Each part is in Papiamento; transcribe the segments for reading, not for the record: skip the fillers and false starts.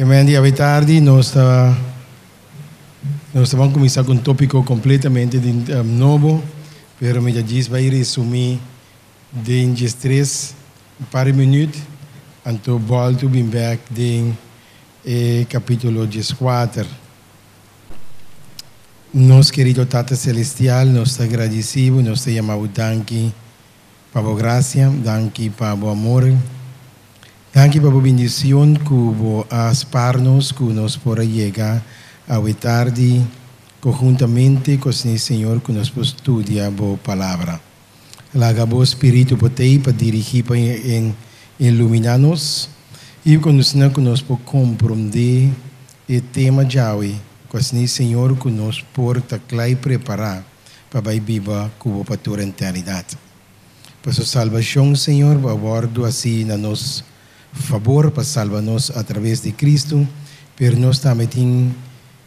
Ke men di awe tardi nos ta nos ta ban kuminsá ku un tópiko kompletamente di nobo, pero mi ta djis bai resumí den djestres un par di minüt, anto bòltu bin bèk den e kapítulo djeskuater. Nos kerido Tata Selestial, nos ta gradisí bo, nos ta yama bo danki pa bo grasia, danki pa bo amor, danki pa bo bendicion cu bo a spar nos cu nos por a yega awe tardi conhuntamente cu asina Señor cu nos por studia bo palabra. Laga bo Spiritu por t'ey pa dirigi pa ilumina nos y cu asina cu nos por comprende e tema djawe cu asina Señor cu nos por ta cla y prepara pa bai biba cu bo pa tur eternidad. Paso salbacion, Señor, bo a wordo haci na nos fabor pa salba nos a traves di Cristo, pero nos tambe tin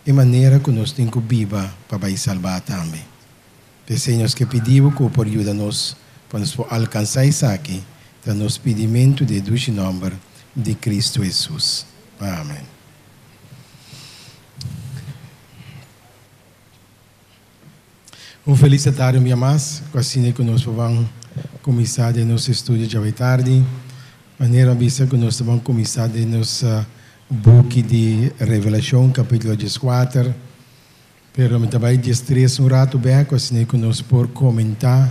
e manera cu nos tin cu biba pa bai salba tambe. P'esei nos ke pidi bo ku bo por yuda nos pa nos por alkansá esaki, ta nos pidimentu den e dushi nòmber di Kristu Hesus. Amen. Un felis tardi un bia mas, ku asina ku nos por ban kuminsá den nos estudio djawe tardi. Manera a bisa ku nos ta ban kuminsá den nos buki di Revelashon, kapítulo dieskuater. Pero mi ta bai diestres un ratu bek asina ku nos por komentá,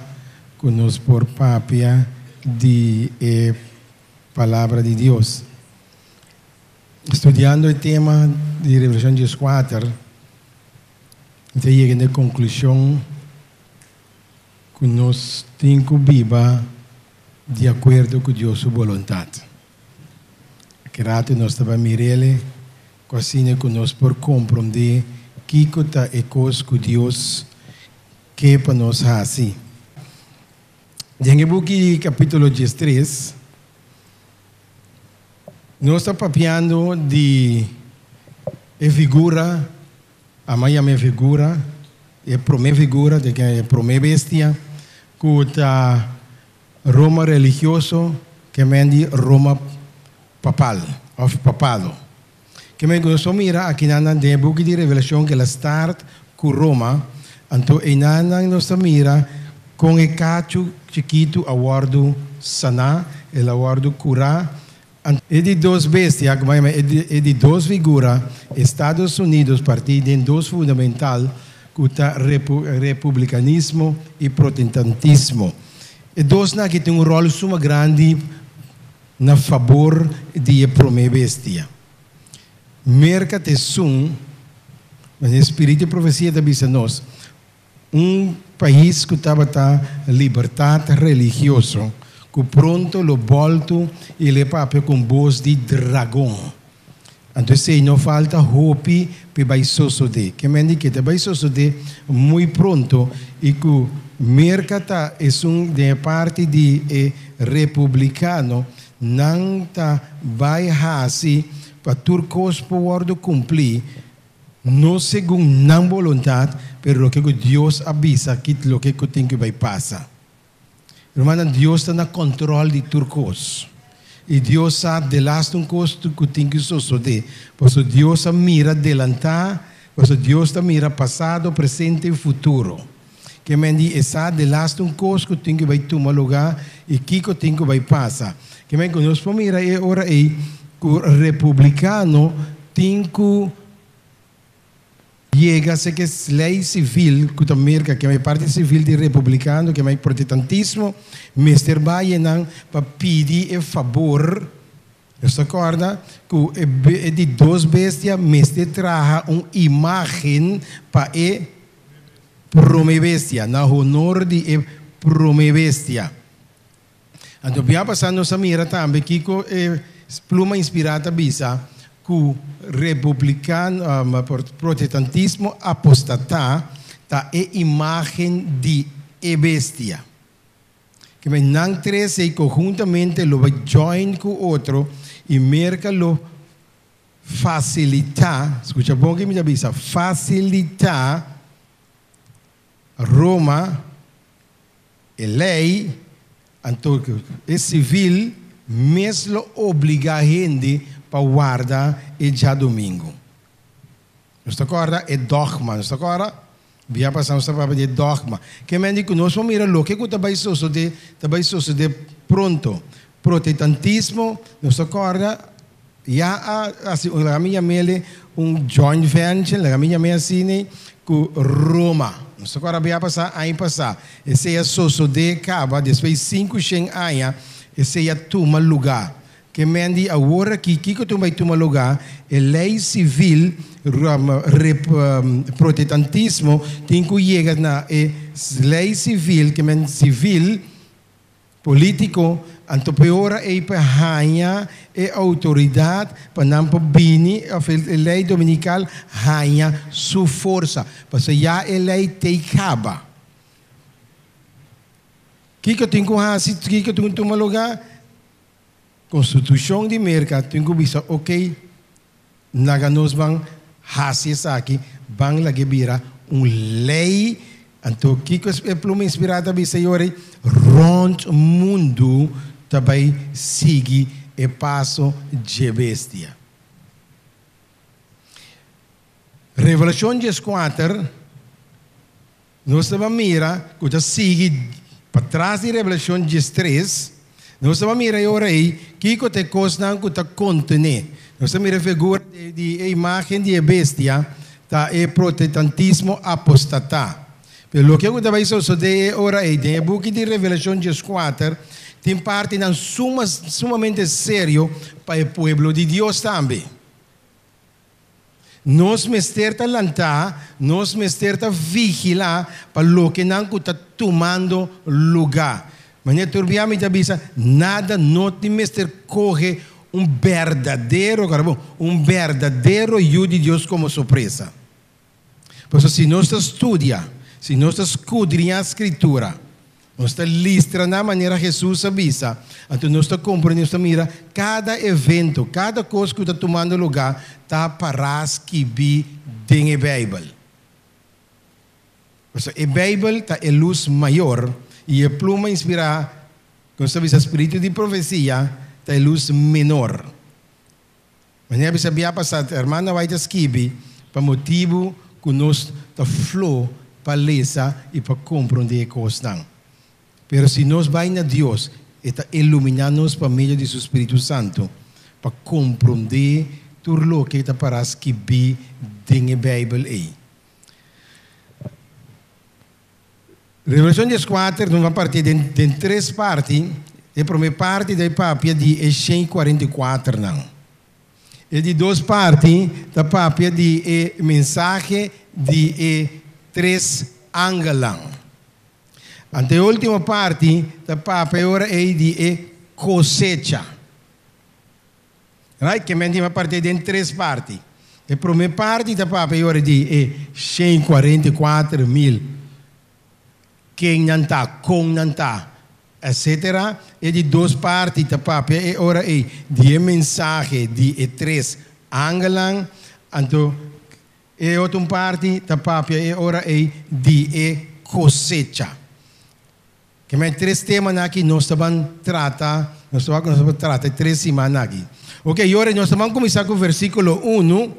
ku nos por papia di e Palabra di Dios. Studiando e tema di Revelashon dieskuater, mi ta yega na e konklushon ku nos tin ku biba di akuerdo ku Dios su boluntat. Aki ratu nos ta bai mir'el ku asina ku nos por komprondé kiko ta e kos ku Dios ke pa nos hasi. Den e buki kapítulo diestres, nos ta papiando di e figura, ama yama e figura, e promé figura, e promé bestia ku ta Roma religioso ke men di Roma papal of papado. Ke men ku nos por mira akinan den e buki di Revelashon ke el a start ku Roma, anto einanan nos ta mira kon e kachu chikitu a wòrdu saná, el a wòrdu kurá. E di dos bestia, ku yama e di dos figura, Estados Unidos partí den dos fundamental ku ta republikanismo i protestantismo. E dosnan aki tin un ròl suma grandi na fabor di e promé bestia. Merka ta esun, manera e spiritu di profesia ta bisa nos, un pais ku tabata libertat religioso, ku pronto lo bòltu i lo e papia ku un bos di dragon. Anto esei no falta hopi p'e bai sosodé. Ke men di ke ta bai sosodé muy pronto i ku Merka ta esun den e parti di e republikano, nan ta bai hasi pa tur kos por wòrdu kumplí, no segun nan boluntat, pero loke ku Dios a bisa ki loke ku tin ku bai pasa. Rumannan, Dios ta na kòntròl di tur kos. I Dios sa delaste un kos ku tin ku sosodé. Pasobra Dios a mira delantá, pasobra Dios ta mira pasado, presente i futuro. Ke men di e sa delaste un kos ku tin ku bai tuma lugá i kiko tin ku bai pasa. Ke men ku nos por mira e ora ei ku republikano tin ku Yega se ke lei sivil ku ta Merka kema e parti sivil di republikano kema e protetantismo mester bai enan pa pidi e fabor. Nos ta kòrda ku e di dos bestia mester traha un imágen pa e promé bestia na honor di e promé bestia. Anto bia pasá nos a mira tambe kiko e pluma inspirá ta bisa, ku republikan, protestantismo apostatá ta e imágen di e bestia. Keme nan tres ei konhuntamente lo bai join ku otro i Merka lo fasilitá, skucha bon ke mi ta bisa, fasilitá Roma. E lei, anto e sivil mes lo obligá hende pa warda e djadumingu. Nos ta kòrda e dògma, nos ta kòrda? Bia pasá nos ta papia di e dògma. Ke men di ku nos por mira loke ku ta bai sosodé, ta bai sosodé pronto. Protestantismo, nos ta kòrda, ya a hasi un, laga mi yam'el un joint venture, laga mi yam'é asina, ku Roma. Nos ta kòrda bia pasá, aña pasá. Esei a sosodé kaba despues 500 aña, esei a tuma lugá. Ke men di awor aki, kiko tin bai tuma lugá? E lei sivil, protetantismo tin ku yega na e lei sivil, ke men sivil, polítiko, anto p'e ora ei pa haña e outoridat pa nan por bini òf e lei dominikal haña su forsa, pasobra ya e lei t'ei kaba. Kiko tin ku hasi? Kiko tin ku tuma lugá? Konstitushon di Merka tin ku bisa ok, laga nos ban hasi esaki, ban lag'é bira un lei. Anto kiko e pluma inspirá ta bisa e ora ei? Rònt mundu ta bai sigui e paso dje bestia. Revelashon 14. Nos ta ban mira ku ta sigui patras di Revelashon 13. Nos ta ban mira e ora ei kiko ta e kosnan ku ta kontené. Nos ta mira e figura di e imágen di e bestia ta e protestantismo apostatá. Pero loke ku ta bai sosodé e ora ei den e buki di Revelashon 14 tin partinan suma sumamente serio pa e pueblo di Dios tambe. Nos mester ta lantá, nos mester ta vigilá pa lokenan ku ta tumando lugá. Manera tur bia mi ta bisa, nada no tin mester kohe un berdadero, kòrda bon, un berdadero yu di Dios komo sorpresa. Pasobra si nos ta studia, si nos ta skudriñá Skritura, nos ta listra nan manera Hesus a bisa, anto nos ta komprendé, nos ta mira kada evento, kada kos ku ta tumando lugá ta pará skibí den e Beibel. Pasobra e Beibel ta e lus mayor i e pluma inspirá, ku nos ta bisa spiritu di profesia, ta e lus menor. Manera bisa bia pasá, hermana White a skibi, Pa motibu ku nos ta flo pa lesa i pa komprondé e kosnan. Pero si nos bai na Dios, E ta iluminá nos pa medio di Su Spiritu Santu pa komprondé tur loke ta pará skibí den e Beibel ei. Revelashon 14 nos a parti den tres parti. E promé parti ta e papia di e 144 nan. E di dos parti ta papia di e mensahe di e tres angelnan. Anto e último parti ta papia e ora ei di e kosecha. Right? Ke men tin a parti den tres parti. E promé parti ta papia e ora di e 144.000, ken nan ta, kon nan ta, etcetera. E di dos parti ta papia e ora ei di e mensahe di e tres angelnan. Anto e otro un parti ta papia e ora ei di e kosecha. Ke men tres temanan aki nos ta ban trata, nos ta nos ta ban trata e tres simannan aki. Ok, i ora nos ta ban kuminsá ku versíkulo unu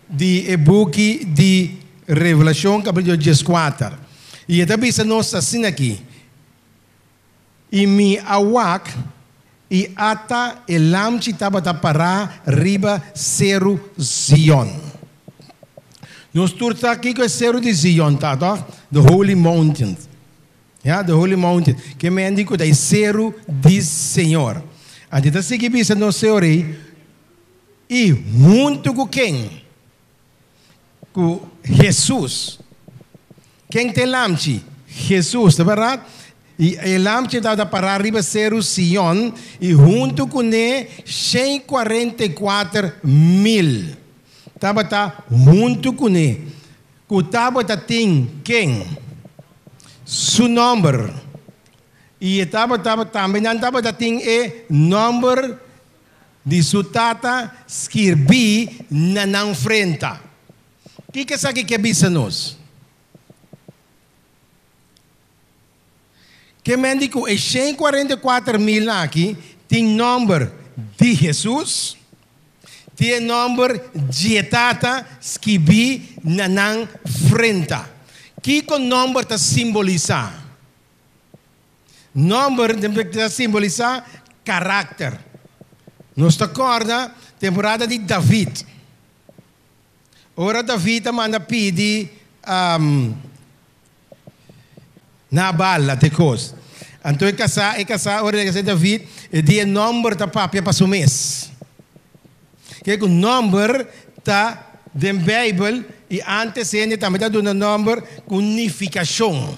di e buki di Revelashon kapítulo 14. I e ta bisa nos asina aki, I mi a wak, i ata e lamchi tabata pará riba seru Zion. Nos tur sa kiko e seru di Zion ta, tòg? The Holy Mountain. Ya, the Holy Mountain. Ke men di ku ta e seru di Señor. Anto e ta sigui bisa nos señor ei, i huntu ku ken? Ku Hesus. Ken ta e lamchi? Hesus, ta bèrdat? I e lamchi tabata pará riba seru Sion, i huntu kuné 144.000 tabata huntu kuné. Ku tabata tin ken? Su nòmber. I e tabata tambe nan tabata tin e nòmber di su Tata skirbí na nan frenta. Kiko esaki ke bisa nos? Ke men di ku e 144.000 aki tin nòmber di Hesus? Tin e nòmber dje Tata skibí na nan frenta. Kiko nòmber ta simbolisá? Nòmber ta simbolisá karakter. Nos ta kòrda temporada di David. Ora David a manda pidi Nabal la te kos. Anto e kasá, e kasá ora el a kasa David, e di e nòmber ta papia pa su mes. Ke ku nòmber ta den Beibel i ántes hende tambe ta duna nòmber ku nifikashon.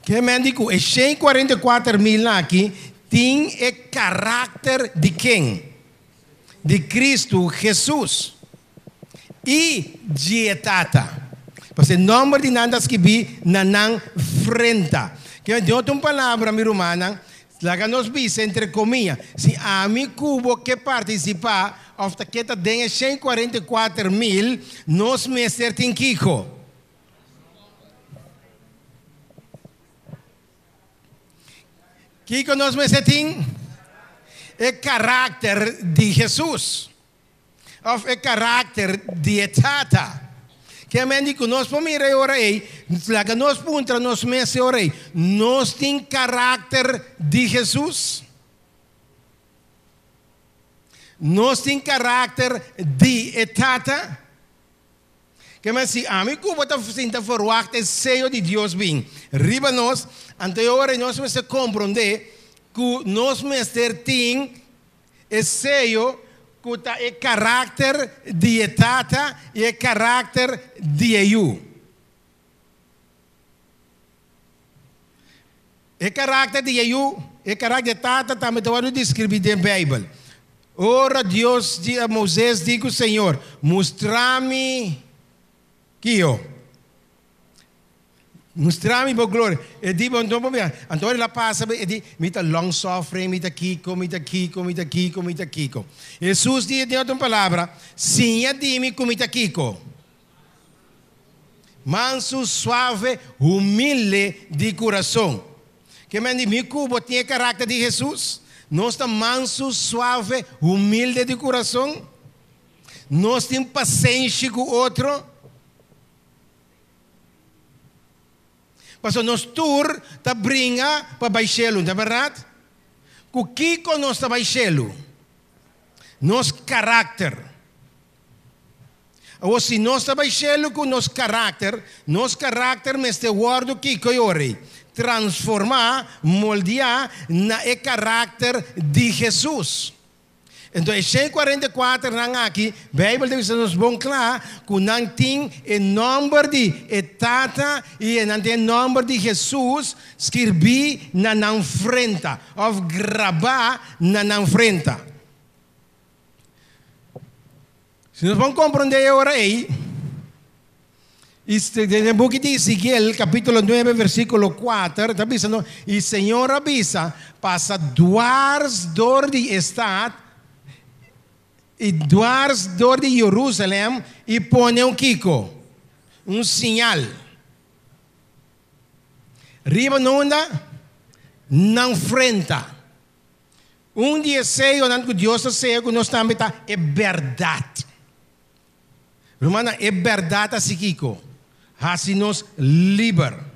Ke men di ku e 144.000 aki tin e karakter di ken? Di Kristu Hesus i di e Tata. Pasobra e nòmber di nan ta skibí na nan frenta. Ke men, den otro un palabra, mi rumannan, laga nos bisa entre komia, si ami ku bo ke partisipá òf ta ke ta den e 144.000, nos mester tin kiko? Kiko nos mester tin? E karakter di Hesus òf e karakter di e Tata. Ke men di ku nos por mira e ora ei, laga nos puntra nos mes e ora ei, Nos tin karakter di Hesus? Nos tin karakter di e Tata? Ke men si ami ku bo ta sinta ferwagt e seyo di Dios bin riba nos, anto e ora ei nos mester komprondé ku nos mester tin e seyo ku ta e karakter di e Tata i e karakter di e Yu. E karakter di e Yu, e karakter di e Tata tambe ta wòrdu deskribí den Beibel. Ora Dios di a Moises di ku Señor, Mustra mi kio? Mustra mi bo gloria. E di, Bo no por mira. Anto ora el a pasa, e di, Mi ta long suffering, mi ta kiko, mi ta kiko, mi ta kiko, mi ta kiko. Hesus di den otro palabra, Siña di mi ku mi ta kiko. Mansu, suave, humilde di kurason. Ke men di mi ku bo tin e karakter di Hesus? Nos ta mansu, suave, humilde di kurason? Nos tin pasenshi ku otro? Pasobra nos tur ta bringa pa bai shelu, no ta bèrdat? Ku kiko nos ta bai shelu? Nos karakter. Awor, si nos ta bai shelu ku nos karakter, nos karakter mester wòrdu kiko i ora ei? Transformá, moldeá na e karakter di Hesus. Enton e 144 nan aki, Beibel ta bisa nos bon kla ku nan tin e nòmber di e Tata i nan tin e nòmber di Hesus skirbí na nan frenta òf grabá na nan frenta. Si nos bon komprondé e ora ei, i den e buki di Ezekiel, kapítulo 9, versíkulo 4, ta bisa nos, I Señor a bisa, Pasa dwars dor di e stat i dwars dor di Jerusalèm i pone un kiko? Un siñal. Riba nunda? Nan frenta. Un di e seyonan ku Dios ta seya ku nos tambe ta e bèrdat. Rumannan, e bèrdat hasi kiko? Hasi nos liber.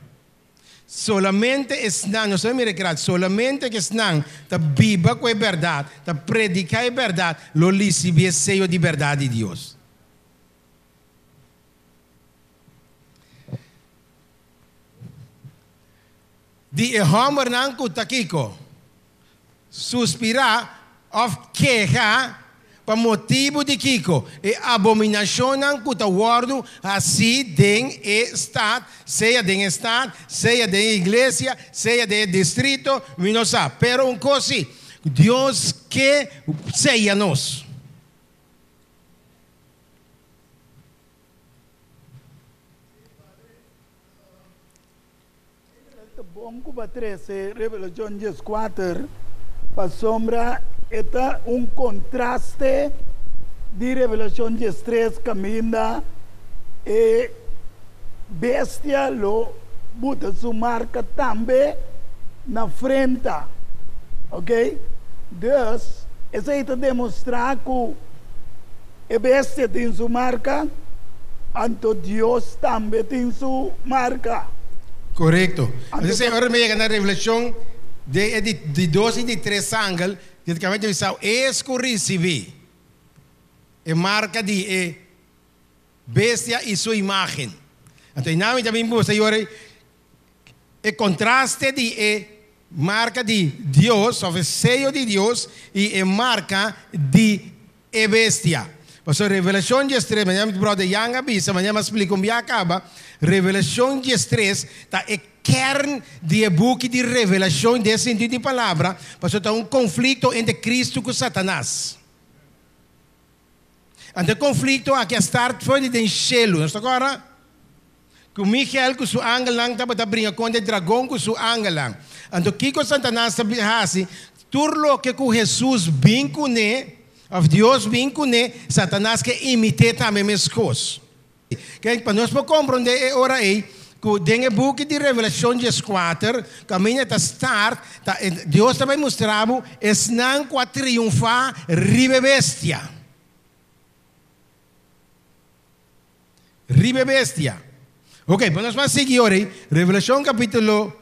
Solamente esnan, nos ta mira kla, solamente ku esnan ta biba ku e bèrdat, ta prediká e bèrdat, lo risibí e seyo di bèrdat di Dios. Di e hòmbernan ku ta kiko? Suspirá òf keha pa motibu di kiko? E abominashonnan ku ta wòrdu hasí den e stat, sea den e stat, sea den e iglesia, sea den e distrito, mi no sa. Pero un kos sí, Dios ke seya nos. Ta bon ku bo a trese Revelashon 14 pasobra e ta un kontraste di Revelashon 13 kaminda e bestia lo buta su marka tambe na frenta. Ok, dus. Esei ta demostrá ku e bestia tin su marka, anto Dios tambe tin su marka. Korekto. Entonces ora mi yega na Revelashon den e di dos i di tres angel, direktamente mi sa es ku risibí e marka di e bestia i su imágen. Anto einan mi ta bin buska i ora e kontraste di e marka di Dios òf e seyo di Dios i e marka di e bestia. Pasobra Revelashon diestres, manera mi bròder Jan a bisa, manera mi a splika un bia kaba, Revelashon diestres ta e kern di e buki di Revelashon den e sintido di palabra, pasobra ta un konflikto entre Kristu ku Satanas. Anto e konflikto aki a start for di den shelu. Nos ta kòrda ku Michael ku su angelnan tabata bringa kontra e dragon ku su angelnan. Anto kiko Satanas ta hasi? Tur loke ku Hesus bin kuné, òf Dios bin kuné, Satanas ke imit'é tambe meskos. Kijk, pa nos por komprondé e ora ei, ku den e buki di Revelashon dieskuater, kaminda ta start, ta Dios ta bai mustra bo esnan ku a triunfá riba e bestia. Riba e bestia. Ok, pa nos ban sigui ora ei, Revelashon kapítulo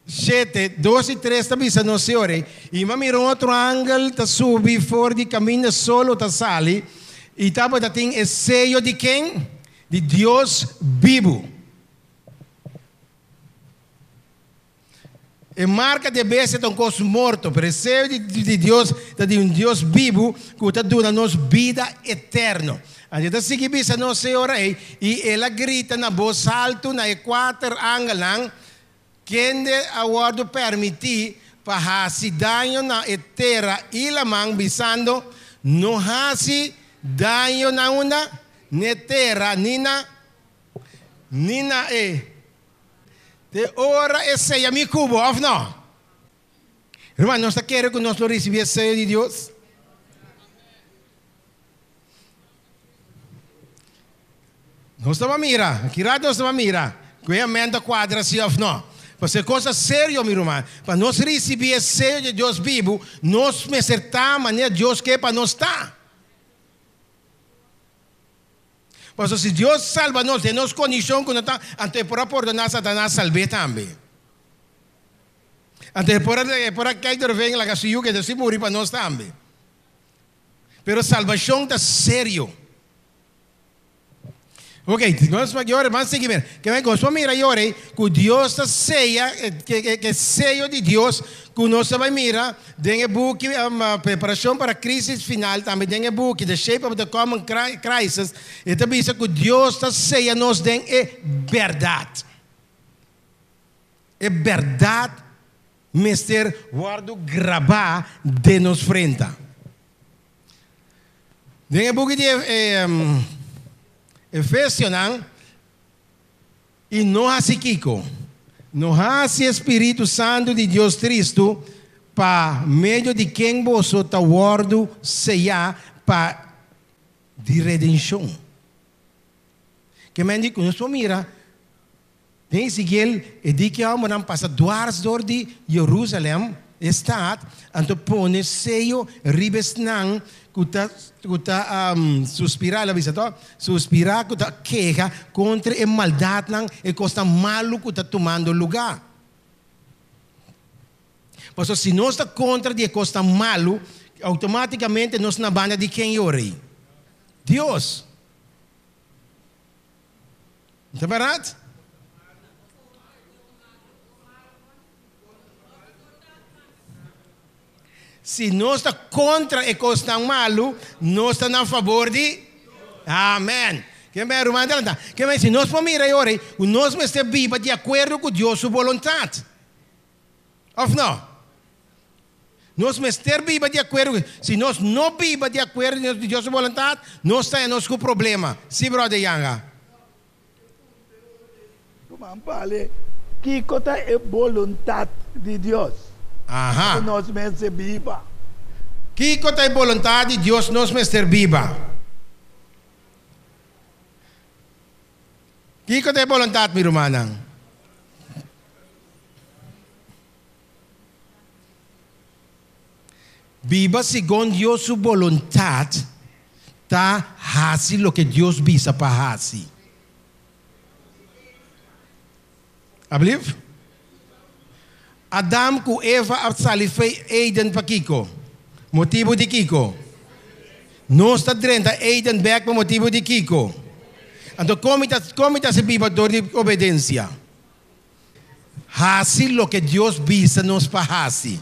shete, dos i tres ta bisa nos e ora ei, I mi a mira un otro angel ta subi for di kaminda solo ta sali, i tabata tin e seyo di ken? Di Dios bibu. E marka di e bestia ta un kos morto, pero e seyo di Dios ta di un Dios bibu ku ta duna nos bida eterno. Anto e ta sigui bisa nos e ora ei, I el a grita na bos haltu na e kuater angelnan, Kende a wòrdu pèrmití pa hasi daño na e tera i laman, bisando, No hasi daño na unda? N'e tera ni na ni na e. Te ora e seya mi ku bo, òf no? Ruman, nos ta kere ku nos lo risibí e seyo di Dios? Nos ta mira, aki rato nos ta mira ku e amèn ta kuadra si òf no. Pasobra e kos ta serio, mi ruman. Pa nos risibí e seyo di Dios bibu, nos mester ta manera Dios ke pa nos ta. Pasobra si Dios salba nos den nos kondishon ku nos ta, anto e por a pordoná Satanas salb'é tambe. Anto e por a e por a kai dorven laga su yu keda si muri pa nos tambe. Pero salbashon ta serio. Ok, nos pa yora, ban sigui mira. Ke men nos por mira yora ei ku Dios ta seya, ke ke seyo di Dios ku nos ta bai mira den e buki Preparashon para Krisis Final, tambe den e buki The Shape of the Coming Crisis, e ta bisa ku Dios ta seya nos den e bèrdat. E bèrdat mester wòrdu grabá den nos frenta. Den e buki di Efesionan, i no hasi kiko? No hasi e spiritu santu di Dios tristu, pa medio di ken boso ta wòrdu seyá pa di redenshon. Ke men di ku nos por mira Den Ezekiel, e di ki hòmbernan pasa dwars dor di Jerusalèm, e stat, anto pone seyo riba esnan ku ta ku ta suspirá, el a bisa tò, suspirá ku ta keha kontra e maldatnan, e kosnan malu ku ta tumando lugá. Pasobra si nos ta kontra di e kosnan malu, outomátikamente nos na banda di ken yora ei? Dios. Ta bèrdat? Si nos ta kontra e kosnan malu, nos ta na fabor di Amen. Ke men ruman ta? Ke men si nos por mira e ora ei, ku nos mester biba di akuerdo ku Dios su boluntat. Òf no? Nos mester biba di akuerdo ku. Si nos no biba di akuerdo ku Dios su boluntat, nos ta nos ku problema. Sí, bròder Yanga? Ruman Pale, kiko ta e boluntat di Dios ku nos mester biba? Kiko ta e boluntat di Dios nos mester biba? Kiko ta e boluntat, mi rumannan? Biba segun Dios su boluntat ta hasi loke Dios bisa pa hasi. Ablief? Adam ku Eva a sali fei Eden pakiko? Motibu di kiko? Nos ta drenta Eden bèk pa motibu di kiko? Anto kon mi ta kon mi ta hasi biba dor di obedensia? Hasi loke Dios bisa nos pa hasi.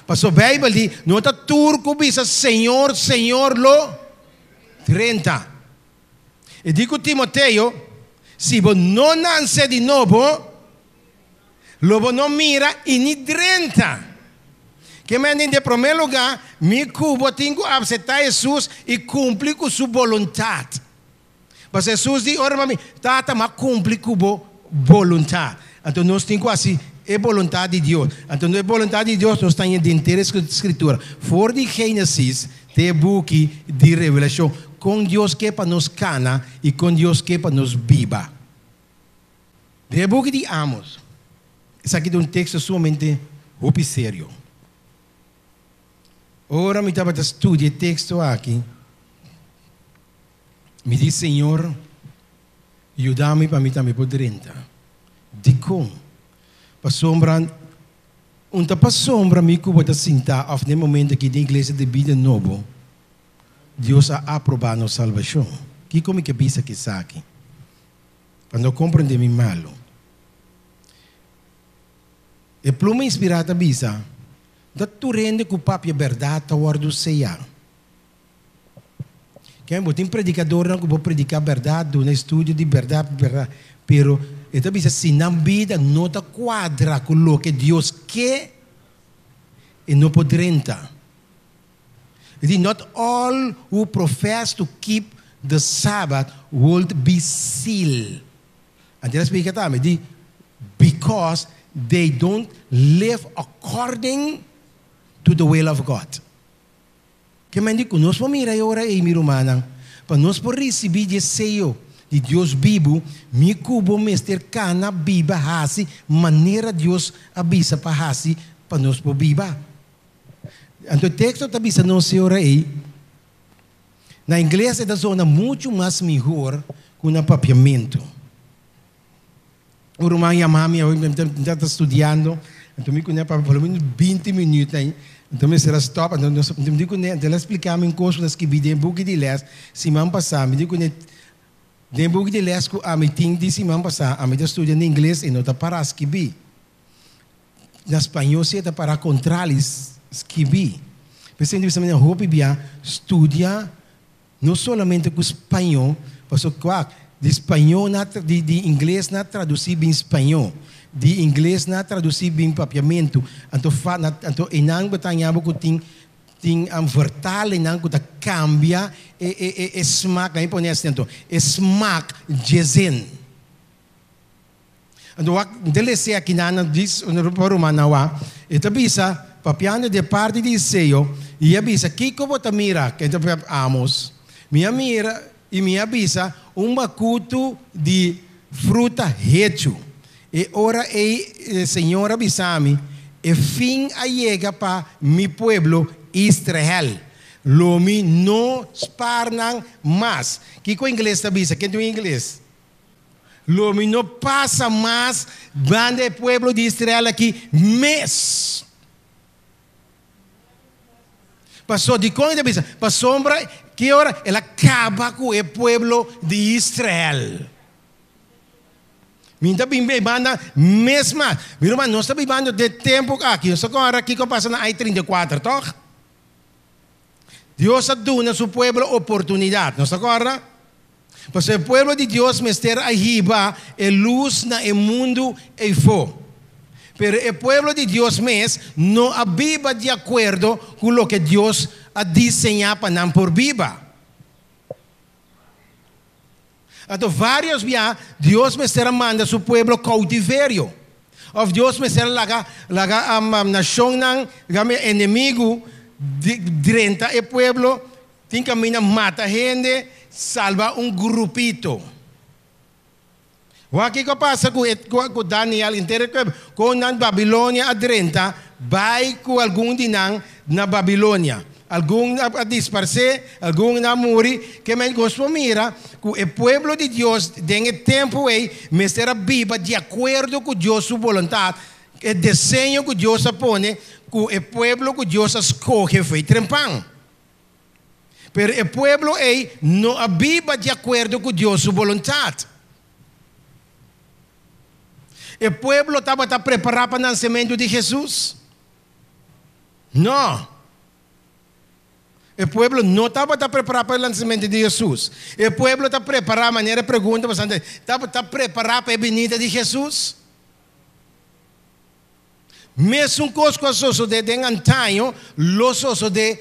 Pasobra Beibel di, No ta tur ku bisa Señor, Señor lo drenta. E di ku Timoteo, Si bo no nanse di nobo, lo bo no mira i ni drenta. Ke men den promé lugá, mi ku bo tin ku apseptá Hesus i kumpli ku su boluntat. Pasobra Hesus di ora pa mi, Tata, m'a kumpli ku bo boluntat. Anto nos tin ku hasi e boluntat di Dios. Anto e boluntat di Dios nos ta haña den henter e Skritura, for di Génesis te e buki di Revelashon, kon Dios ke pa nos kana i kon Dios ke pa nos biba. Den e buki di Amos, esaki ta un teksto sumamente hopi serio. Ora mi tabata studia e teksto aki, Mi di, Señor, yuda mi pa mi tambe por drenta. Dikon? Pasobra un ta pasobra mi ku bo ta sintá òf na e momento akí den Iglesia di Bida Nobo, Dios a aprobá nos salbashon. Kiko mi ke bisa ku esaki? Pa no komprendé mi malu. E pluma inspirá ta bisa, Ta tur hende ku papia bèrdat ta wòrdu seyá. Ken bo tin predikadornan ku bo prediká bèrdat, duna estudio di bèrdat, bèrdat, pero e ta bisa si nan bida no ta kuadra ku loke Dios ke, e no por drenta. E di, Not all who profess to keep the Sabbath would be sealed. Anto el a splika tambe, di, Because they don't live according to the will of God. Ke men di ku nos por mira e ora ei, mi rumannan, pa nos por risibí di e seyo di Dios bibu, mi ku bo mester kana biba hasi manera Dios a bisa pa hasi pa nos por biba. Anto e teksto ta bisa nos e ora ei, na ingles e ta zona muchu mas mihor ku na papiamentu. Un ruman yama mi awe, mi ta studiando, anto mi kuné papia por lo menos binti minüt ei, anto mi mester a stòp, anto nos, mi di kuné, anto el a splika mi un kos ku ta skibí den e buki di lès siman pasá, mi di kuné, den e buki di lès ku ami tin di siman pasá, ami ta studia na ingles e no ta pará skibí, na spañó si e ta pará kontrali skibí. P'esei mi ta bisa mi hopi bia studia. No solamente ku spañó, paso kua di spañó na di di ingles na tradusí bin spañó, di ingles na tradusí bin papiamentu, anto fa na anto einan bo ta haña bo ku tin tin vertalennan ku ta kambia e e e e smak, laat mi pone asina anto, e smak dje zin. Anto wak mi ta lese akinan na dis pa rumannan wak, e ta bisa, papiando di e parti di Iseo, i a bisa, Kiko bo ta mira? Ken ta papia Amos. Mi a mira i mi a bisa, Un bakutu di fruta hechu. E ora ei e Señor a bisa mi, E fin a yega pa mi pueblo Israel. Lo mi no spar nan mas. Kiko ingles ta bisa? Ken tin un ingles? Lo mi no pasa mas banda e pueblo di Israel aki mes. Paso, dikon e ta bisa? Pasobra ki ora el a kaba ku e pueblo di Israel. Mi ta bin e banda mes mas. Mi ruman, nos ta bibando den tempu aki. Nos ta kòrda kiko a pasa na ai 34, tòg? Dios a duna su pueblo oportunidat. Nos ta kòrda? Pasobra e pueblo di Dios mester a hiba e lus na e mundu eifó. Pero e pueblo di Dios mes no a biba di akuerdo ku loke Dios a diseñá pa nan por biba. Anto vários bia Dios mester a manda su pueblo koutiverio. Òf Dios mester a laga laga nashonnan, enemigu, drenta e pueblo. Tin caminda mata hende, salba un grupito. Wak kico a pasa cu e cu Daniel henter e pueblo. Con nan Babilonia a drenta, bay cu algun di nan, na Babilonia. Algun a disparsé, algun a muri. Ke men nos por mira ku e pueblo di Dios den e tempu ei mester a biba di akuerdo ku Dios su boluntat, e deseño ku Dios a pone ku e pueblo ku Dios a skohe fo'i trempan. Pero e pueblo ei no a biba di akuerdo ku Dios su boluntat. E pueblo tabata prepará pa nansementu di Hesus? No. E pueblo no tabata prepará pa e lansementu di Hesus. E pueblo ta prepará, manera e pregunta bastante, tabata prepará pa e binida di Hesus? Mesun kos ku a sosodé den antaño lo sosodé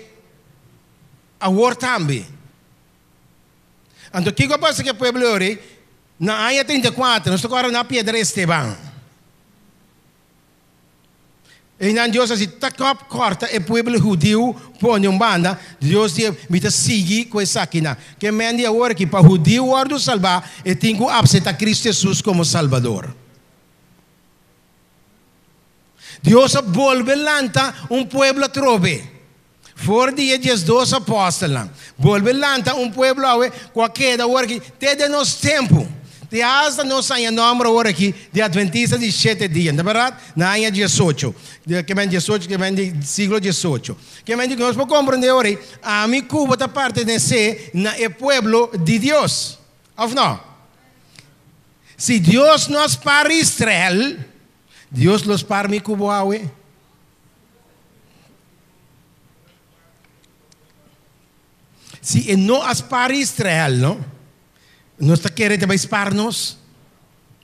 awor tambe. Anto kiko a pasa ku e pueblo yori? Na aña 34 nos ta kòrda nan a piedra Esteban. Einan Dios a hasi takòp kòrta e pueblo hudiu pone un banda. Dios di, Mi ta sigui ku esakinan. Ke men di awor aki, pa hudiu wòrdu salbá, e tin ku apseptá Kristu Hesus komo Salbador. Dios a bolbe lanta un pueblo atrobe. For di e 12 apòstelnan, bolbe lanta un pueblo awe ku a keda awor aki te den nos tempu. Te asta nos haña nòmber awor aki di Adventista di Shete Dia, no ta bèrdat? Na aña 18, ke men 18, ke men di siglo 18. Ke men di ku nos por komprondé awor ei, ami ku bo ta pertenesé na e pueblo di Dios, òf no? Si Dios no a spar Israel, Dios lo spar mi ku bo awe? Si e no a spar Israel, no? Nos ta kere ta bai spar nos?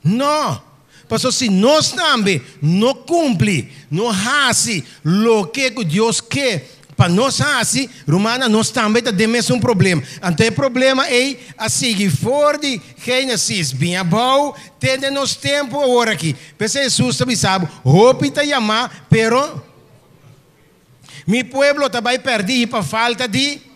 No! Pasobra si nos tambe no kumpli, no hasi loke ku Dios ke pa nos hasi, rumannan, nos tambe ta den mesun problema. Anto e problema ei a sigui for di Génesis bin abou te den nos tempu awor aki. P'esei Hesus ta bisa bo, Hopi ta yamá, pero mi pueblo ta bai pèrdí pa falta di.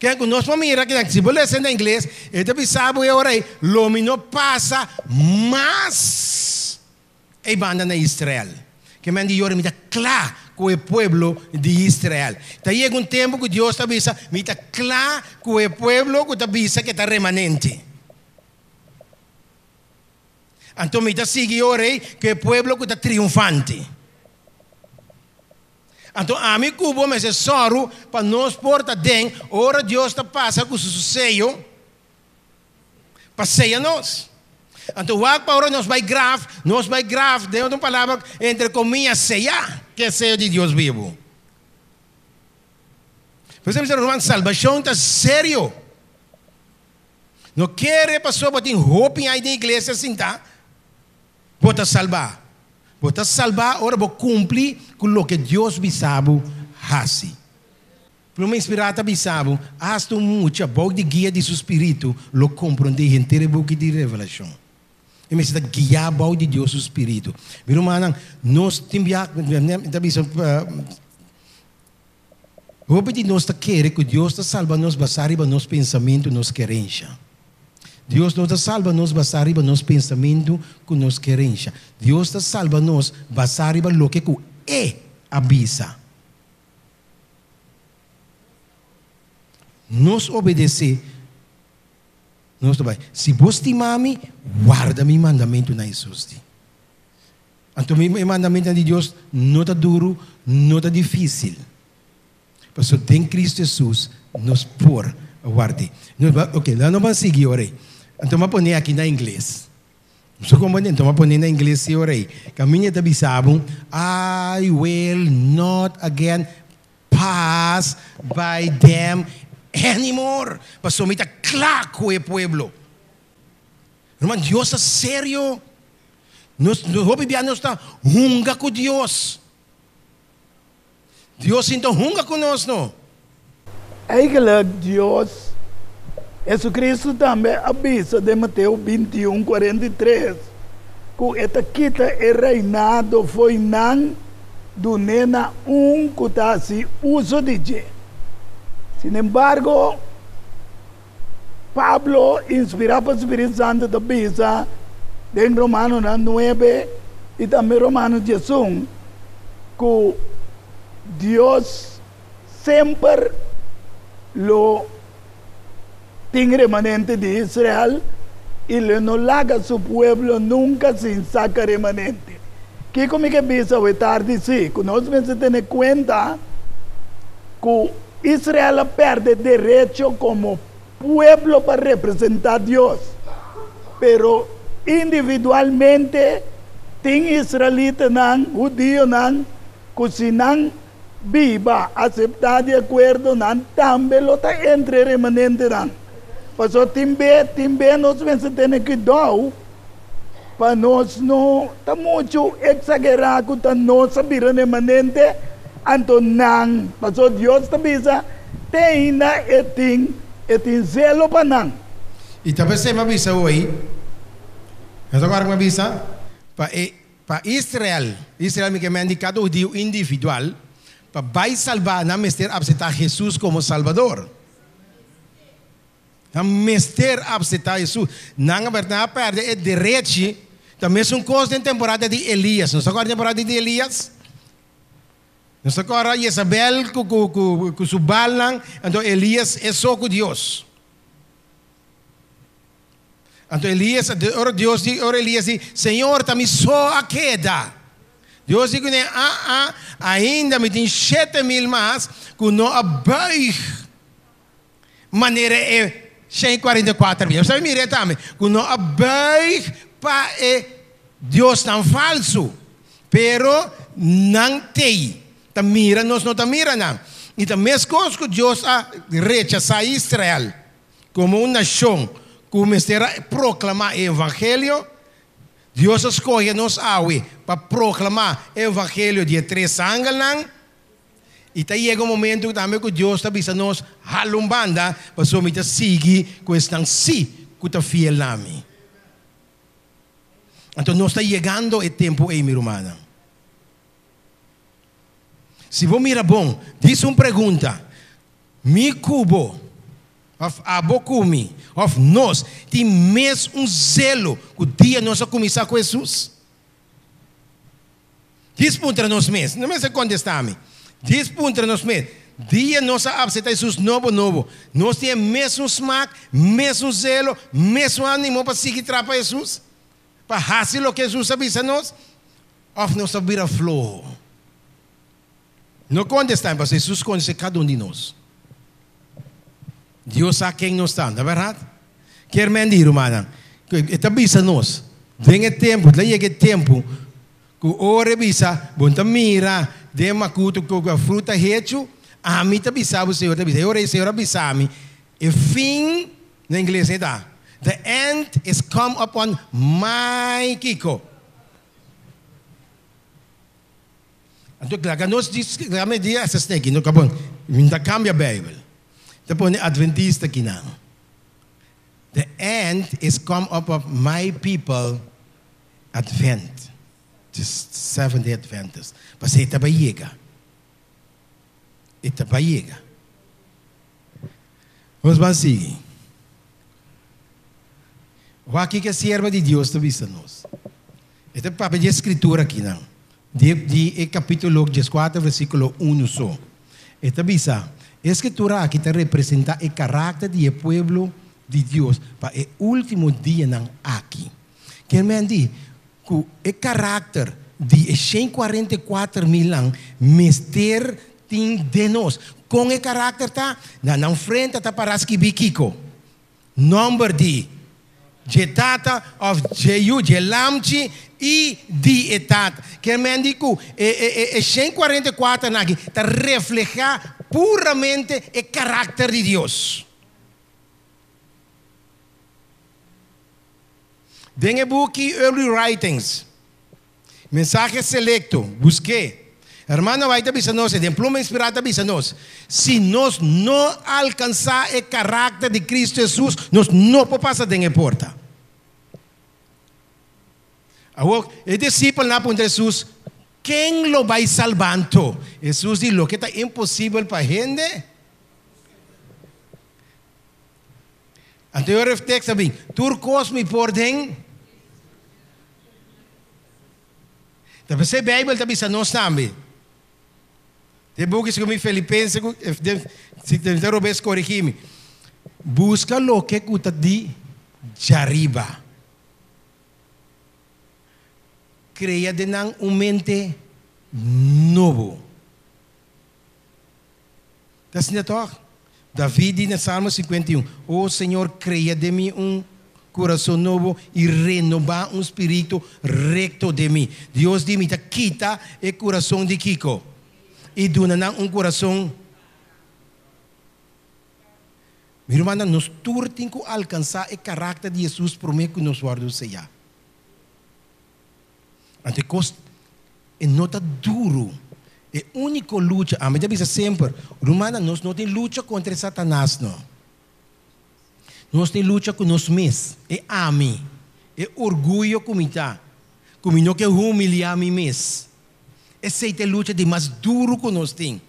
Ken ku nos por mira kinan, si bo lesa na ingles, e ta bisa bo e ora ei, Lo mi no pasa mas ei banda na Israel. Ke men di yora, mi ta kla ku e pueblo di Israel. Ta yega un tempu ku Dios ta bisa, mi ta kla ku e pueblo ku ta bisa ke ta remanente. Anto mi ta sigui e ora ei ku e pueblo ku ta triunfante. Anto ami ku bo mester sòru pa nos por ta den ora Dios ta pasa ku su seyo pa seya nos. Anto wak pa ora nos bai graf, nos bai graf, den otro palabra, entre komia, seyá ku e seyo di Dios bibu. Por eso mi ta ruman, salbashon ta serio. No kere pasobra bo tin hopi ai den iglesia sintá. Bo ta salbá. Bo ta salbá ora bo kumpli ku loke Dios bisa bo hasi. Pluma inspirá ta bisa bo, Asta un mucha bou di guia di su spiritu lo komprondé henter e buki di Revelashon. E mester ta guiá bou di Dios su spiritu. Mi rumannan, nos tin bia, mi ta bisa, Hopi di nos ta kere ku Dios ta salba nos basá riba nos pensamentu, nos kerensha. Dios no ta salba nos basá riba nos pensamentu ku nos kerensha. Dios ta salba nos basá riba loke ku E a bisa. Nos obedesé, nos ta bai. Si bo stima mi, warda mi mandamentunan, Hesus di. Anto mi e mandamentunan di Dios no ta duru, no ta difísil. Pasobra den Cristo Hesus nos por ward'é. Nos ba, ok, laga nos ban sigui ora ei. Anto mi a pon'é aki na ingles. Bo komprendé? Anto mi a pon'é na ingles si ora ei. Kaminda ta bisa bo, I will not again pass by them anymore. Pasobra mi ta kla ku e pueblo. Ruman, Dios ta serio. Nos hopi bia nos ta hunga ku Dios. Dios sin ta hunga ku nos no. Eigenlijk Dios, Jesucristo tambe a bisa den Mateo 21, 43, ku e ta kita e reinado fo'i nan dun'é na un ku ta hasi uso di dje. Sinembargo, Pablo, inspirá pa spiritu santu, ta bisa den Romanonan 9 I tambe Romano 11, ku Dios semper lo tin remanente di Israel i lo no laga su pueblo nunka sin saka remanente. Kiko mi ke bisa awe tardi? Sí, ku nos mester tene kuenta ku Israel a pèrdè derecho komo pueblo pa representá Dios, pero individualmente tin israelitanan, hudionan, ku si nan biba aseptá di akuerdo, nan tambe lo ta entre e remanentenan. Pasobra tin be, tin be nos mester tene kuidou pa nos no ta muchu eksagerá ku ta nos a bira remanente, anto nan, pasobra Dios ta bisa, te ainda e tin, e tin zelo pa nan. I ta p'esei mi a bisa hoy, e ta kòrda ku mi a bisa, pa e Pa Israel, Israel mi ke men di kada hudiu individual, pa bai salbá nan mester apseptá Hesus komo Salbador. Nan mester apseptá Hesus. Nan a pèrdè e derechi. Ta mesun kos den temporada di Elias. Nos ta kòrda temporada di Elias? Nos ta kòrda Jezabel ku su balnan, anto Elias e so ku Dios. Anto Elías, ora Dios di, ora Elías di, Señor, ta mi so a keda. Dios di kuné, Ah, ah, ainda mi tin 7000 mas ku no a buig manera e 144.000. Bo sabi mira e tambe, ku no a buig pa e diosnan falsu, pero nan tei ta mira, nos no ta mira nan. I ta meskos ku Dios a rechasá Israel. Komo un nashon ku mester a proklamá e evangelio, Dios a skohe nos awe pa proklamá e evangelio di e tres angelnan. I ta yega un momentu tambe ku Dios ta bisa nos, Hala un banda, pasobra mi ta sigui ku esnan sí ku ta fiel na mi. Anto nos ta yegando e tempu ei, mi rumannan. Si bo mira bon, dis un pregunta, Mi ku bo, òf abo ku mi, òf nos, tin mes un zelo ku dia nos a kuminsá ku Hesus? Djis puntra nos mes, no mester kontestá mi, djis puntra nos mes, dia nos a apseptá Hesus nobo nobo, nos tin e mesun smak, mesun zelo, mesun ánimo pa sigui traha pa Hesus? Pa hasi loke Hesus a bisa nos? Òf nos a bira floho? No kontestá mi, pasobra Hesus konosé kada un di nos. Dios sa ken nos ta, no ta bèrdat? Kier men di, rumannan, ku e ta bisa nos den e tempu, ta yega e tempu ku ora e bisa, bo no ta mira den makutu ku e fruta hechu, ami ta bisa bo, Señor ta bisa. E ora ei Señor a bisa mi, e fin, na ingles e ta, the end is come upon my kiko? Anto laga nos di laga mi di esta sneki no kabon mi ta cambia bijbel ta pone adventista kinan the end is come up of my people advent just seventh day adventist pasobra e ta bai yega e ta bai yega nos ban sigui wak kiko e sierva di Dios ta bisa nos e ta papia di e scritura kinan. Di di e capítulo 14 versículo 1 so. E ta bisa, E scritura aki ta representa e carácter di e pueblo di Dios pa e último dianan aki. Kier men di cu e carácter di e 144 milnan mester tin den nos. Con e carácter ta? Na nan frente ta para skibi kico? Nomber di dje tata of dje yu, dje lamchi i di e tata. Kier men di ku e e e 144 nan aki ta reflehá puramente e karakter di Dios. Den e buki Early Writings. Mensahe selecto, busk'é. Hermano White ta bisa nos, e den pluma inspirá ta bisa nos, si nos no alcansá e carácter di Cristo Jesus, nos no por pasa den e porta. Awor, e discipelnan a puntra Jesus, Ken lo bai salba anto? Jesus di, Loke ta imposibel pa hende, Anto e ora e tekst a bin, Tur kos mi por den. Ta p'esei Beibel ta bisa nos tambe. Den buki segun mi Filipense ku si mi ta robes korigí mi. Buska loke ku ta di djariba. Krea den nan un mente nobo. Ta asina tòg? David di na Salmo 51, O Señor, krea den mi un kurason nobo i renobá un spiritu rekto den mi. Dios di mi ta kita e kurason di kiko? I duna nan un kurason. Mi rumannan, nos tur tin ku alkansá e karakter di Hesus promé ku nos wòrdu seyá. Anto e kos e no ta duru. E úniko lucha, ami ta bisa semper, rumannan, nos no tin lucha kontra e Satanas no. Nos tin lucha ku nos mes, e ami, e orguyo ku mi ta, ku mi no ke humiliá mi mes. Esei ta e lucha di mas duru ku nos tin,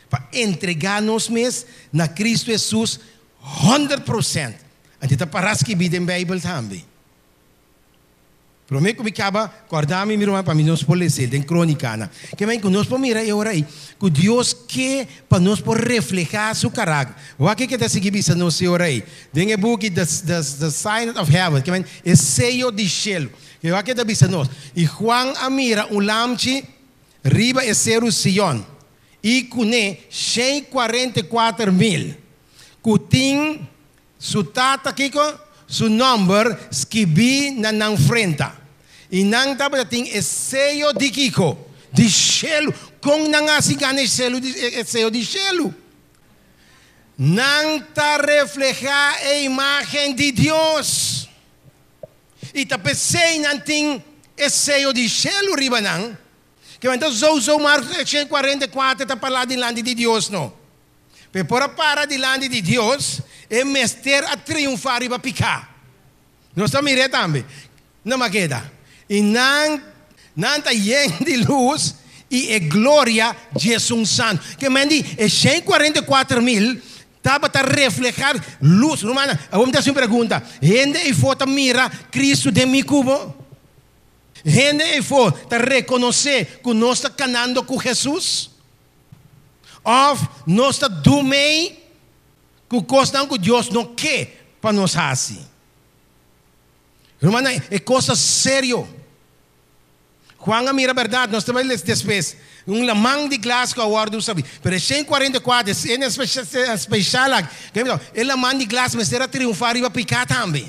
pa entregá nos mes na Kristu Hesus 100%. Anto e ta pará skibí den Beibel tambe. Promé ku mi kaba, kòrda mi, mi ruman, pa mi nos por les'é den Krónikanan. Ke men ku nos por mira e ora ei ku Dios ke pa nos por reflehá su karakter. Wak ke ta sigui bisa nos e ora ei den e buki The The Sign of Heaven, ke men e seyo di shelu. Ke wak ke ta bisa nos, I Juan a mira un lamchi riba e seru Sion, i kuné 144,000 ku tin Su tata kiko? Su nòmber skibí na nan frenta. I nan tabata tin e seyo di kiko? Di shelu. Kon nan a hasi gana e selu di e seyo di shelu? Nan ta reflehá e imágen di Dios. I ta p'esei nan tin e seyo di shelu riba nan. Ke ta souso Marko 144 ta parla dilanti di Dios no. P'e por a para dilanti di Dios, e mester a triunfá riba piká. Nos ta mir'é tambe na maketa. I nan, nan ta yen di lus i e gloria dj'Esun Santu. Ke men di e 144,000 tabata reflehá lus. Rumannan, awor mi ta hasi un pregunta, Hende eifó ta mira Kristu den mi ku bo? Hende eifó ta rekonosé ku nos ta kanando ku Hesus? Òf nos ta dumei ku kosnan ku Dios no ke pa nos hasi? Rumannan, e kos ta serio. Juan a mira bèrdat, nos ta bai les despues, un laman di glas ku a wòrdu sabí. Pero e 144, e speshal aki, e laman di glas mester a triunfá riba piká tambe.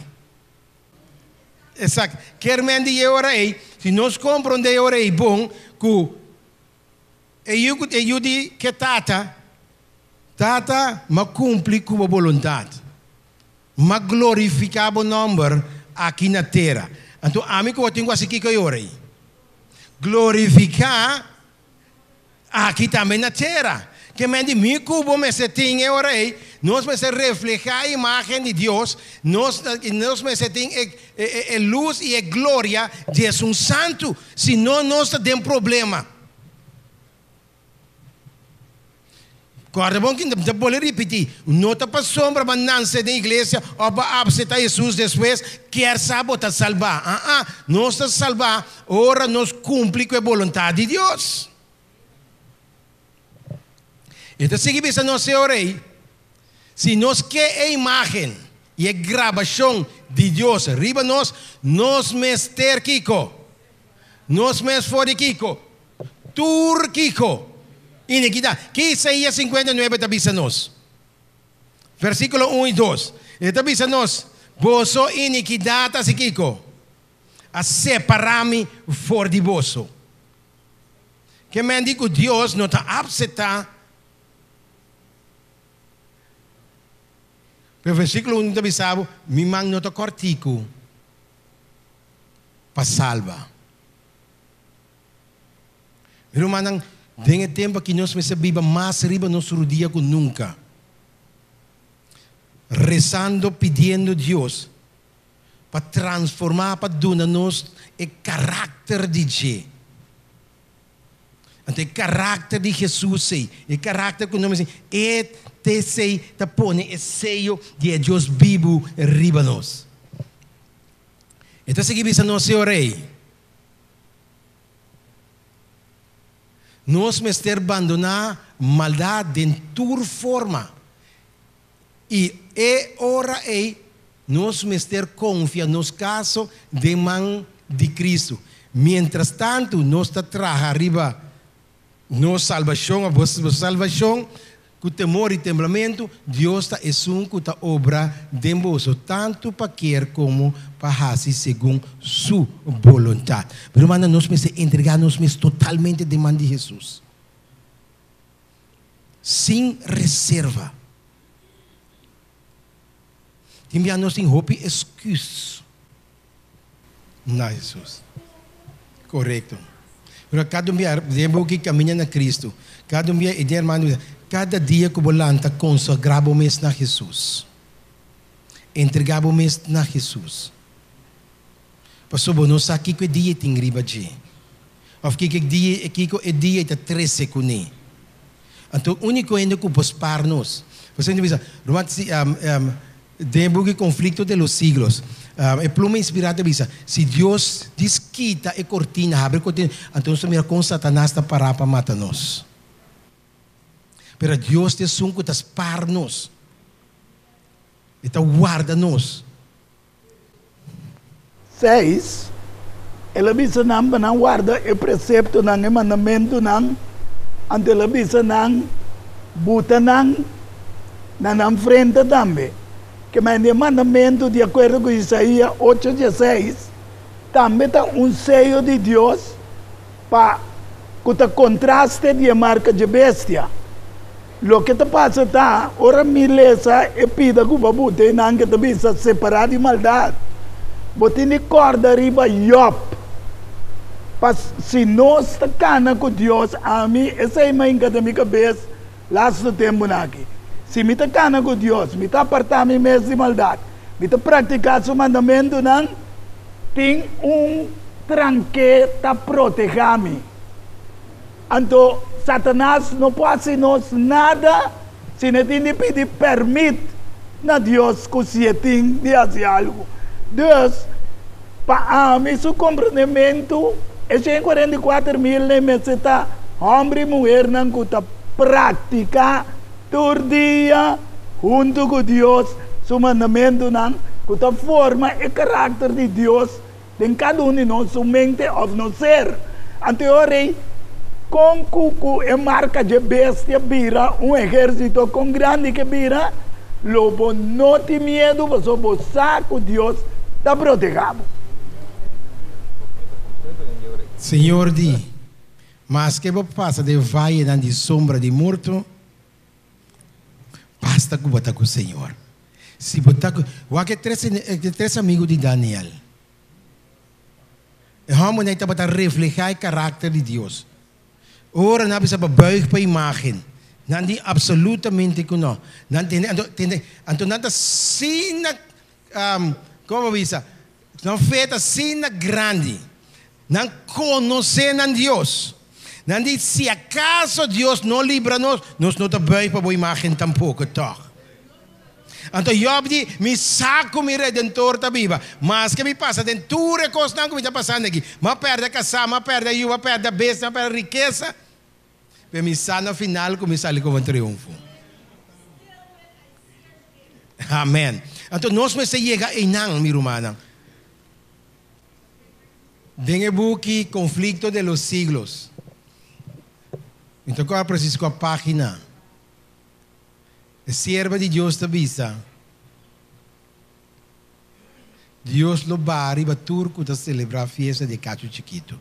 Esaki kier men di e ora ei, si nos komprondé e ora ei bon ku E yu ku e yu di ke tata, Tata, m'a kumpli ku bo boluntat. M'a glorifiká bo nòmber aki na tera. Anto ami ku bo tin ku hasi kiko e ora ei? Glorifiká aki tambe na tera. Ke men di mi ku bo mester tin e ora ei, nos mester reflehá e imágen di Dios, nos nos mester tin e e lus i e gloria di Esun Santu, si no nos ta den problema. Kòrda bon ki mi ta bolbe ripití, no ta pasobra bo a nanse den iglesia òf bo a apseptá Hesus despues kier sa bo ta salbá. Aa, nos ta salbá ora nos kumpli ku e boluntat di Dios. E ta sigui bisa nos e ora ei, si nos ke e imágen i e grabashon di Dios riba nos, nos mester kiko? Nos mes for di kiko? Tur kiko? Inikidat. Ki Isaías 59 ta bisa nos? Versíkulo 1 i 2. E ta bisa nos, Boso inikidat hasi kiko? A separá mi for di boso. Ke men di ku Dios no ta apseptá. Pero versíkulo 1 ta bisa bo, Mi man no ta kòrtiku pa salba. Mi rumannan, den e tempu aki nos mester biba mas riba nos rudia ku nunka, resando pidiendo Dios pa transformá, pa duna nos e karakter di dje. Anto e karakter di Hesus ei, e karakter ku nos mester, e ta esei ta pone e seyo di e Dios bibu riba nos. E ta sigui bisa nos e ora ei. Nos mester bandoná maldat den tur forma. I e ora ei nos mester konfia nos kaso den man di Kristu. Miéntras tantu nos ta traha riba nos salbashon òf boso salbashon ku temor i temblamentu, Dios ta esun ku ta obra den boso tantu pa kier komo pa hasi segun Su boluntat. Mi rumannan, nos mester entregá nos mes totalmente den man di Hesus. Sin reserva. Tin bia nos tin hopi esküs na Hesus. Korekto. Pero kada un bia, den bo ki kaminda na Kristu, kada un bia e den hermano bisa, kada dia ku bo lanta konsagrá bo mes na Hesus. Entregá bo mes na Hesus. Pasobra bo no sa kiko e dia tin riba dje, òf kiko e dia kiko e dia ta trese kuné. Anto úniko hende ku por spar nos. Pasobra hende bisa, ruman, si den e buki Conflicto de los Siglos, e pluma inspirá ta bisa, si Dios dis kita e kortina, habri e kortina, anto nos ta mira kon Satanas ta pará pa mata nos. Pero Dios ta esun ku ta spar nos. E ta warda nos. 6, El a bisa nan pa nan warda e preseptonan, e mandamentunan, anto el a bisa nan buta nan na nan frente tambe. Ke mende e mandamentu, di akuerdo ku Isaías ocho dieseis, tambe ta un seyo di Dios pa ku ta kontraste di e marka dje bestia. Loke ta pasa ta, ora mi lesa e pida ku bo a buta einan ke ta bisa separá di maldat, bo tin di kòrda riba Yòb. Pa si nos ta kana ku Dios, ami esei ma hinka den mi kabes lastu tempunan aki. Si mi ta kana ku Dios, mi ta apartá mi mes di maldat, mi ta praktiká su mandamentunan, tin un tranke ta protehá mi. Anto Satanas no por hasi nos nada si no e tin di pidi pèrmit na Dios ku si e tin di hasi algu. Dus, pa ami su komprendementu, e 144.000 nei mester ta hòmber i muhernan ku ta praktiká tur dia huntu ku Dios su mandamentunan ku ta forma e karakter di Dios Den kada un di nos su mente òf nos ser. Anto e ora ei, kon ku ku e marka dje bestia bira un ehérsito, kon grandi ke bira, lo bo no tin miedu pasobra bo sa ku Dios ta protehá bo. Señor di, Maske bo pasa den vayenan di sombra di morto, Basta ku bo ta ku Señor. Si bo ta ku, wak e tres e tres amigu di Daniel. E hòmbernan ei tabata reflehá e karakter di Dios. Ora nan a bisa pa buig pa imágen, nan di apsolutamente ku nò. Nan tende, anto tende, anto nan ta asina, komo bo bisa, Nan fe ta asina grandi. Nan konosé nan Dios. Nan di, Si akaso Dios no libra nos, nos no ta buig pa bo imágen tampoko, tòg? Anto Yòb di, Mi sa ku mi Redentor ta biba. Maske mi pasa den tur e kosnan ku mi ta pasando aki, mi a pèrdè kasá, mi a pèrdè yu, mi a pèrdè bestia, mi a pèrdè rikesa, pero mi sa na final ku mi sali komo triunfo. Amen. Anto nos mester yega einan, mi rumannan. Den e buki Conflicto de los Siglos, mi ta kòrda presis kua página, e sierva di Dios ta bisa, Dios lo baha riba tur ku ta selebrá fiesta di e kachu chikitu.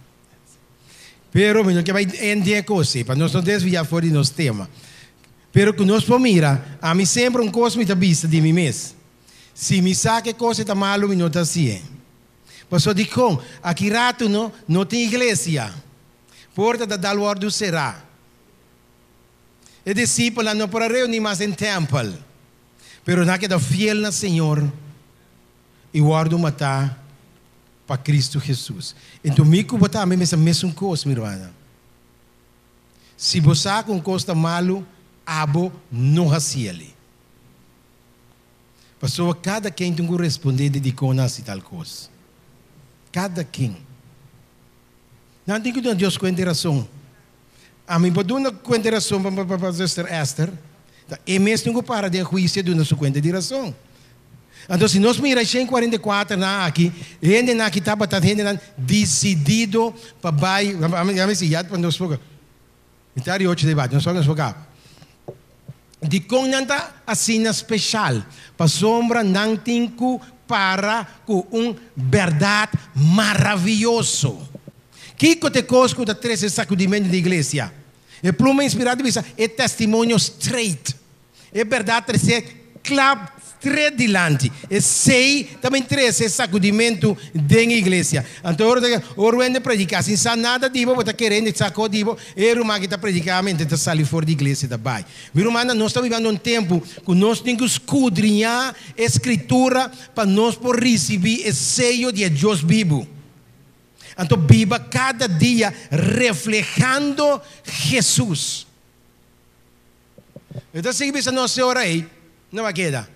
Pero mi no ke bai en den e kos ei, pa nos no desviá for di nos tema. Pero ku nos por mira, ami semper un kos mi ta bisa di mi mes, Si mi sa ku e kos ei ta malu, mi no ta hasié. Pasobra dikon? Aki ratu no no tin iglesia. Porta ta dal wòrdu será. E disipelnan no por a reuní mas den tèmpel, pero nan a keda fiel na Señor i wòrdu matá pa Kristu Hesus. Enton mi ku bo tambe mester mesun kos, mi rumannan. Si bo sa ku un kos ta malu, abo no hasi el'i. Pasobra kada ken tin ku respondé di dikon nan hasi tal kos. Kada ken. Nan tin ku duna Dios kuenta i rason. Ami por duna kuenta di rason pa zuster Esther? Ta e mes tin ku para den huisio duna su kuenta di rason. Anto si nos mira e 144 nan aki, hendenan aki tabata hendenan disidido pa bai, ami si ya pa nos por mitar di ocho debate, nos por kaba. Dikon nan ta asina speshal? Pasobra nan tin ku para ku un bèrdat maravioso. Kiko ta e kos ku ta trese sakudimentu den iglesia? E pluma inspirá ta bisa e testimonio straight. E bèrdat trese kla stret dilanti. Esei ta bin trese sakudimentu den iglesia. Anto ora ta ora hende prediká sin sa nada di bo, bo ta kere hende sa kos di bo, e ruman ki ta prediká mente ta sali for di iglesia ta bai. Mi rumannan, nos ta bibando un tempu ku nos tin ku skudriñá e Skritura pa nos por risibí e seyo di e Dios bibu. Anto biba kada dia reflehando Hesus. E ta sigui bisa nos e ora ei, No a keda.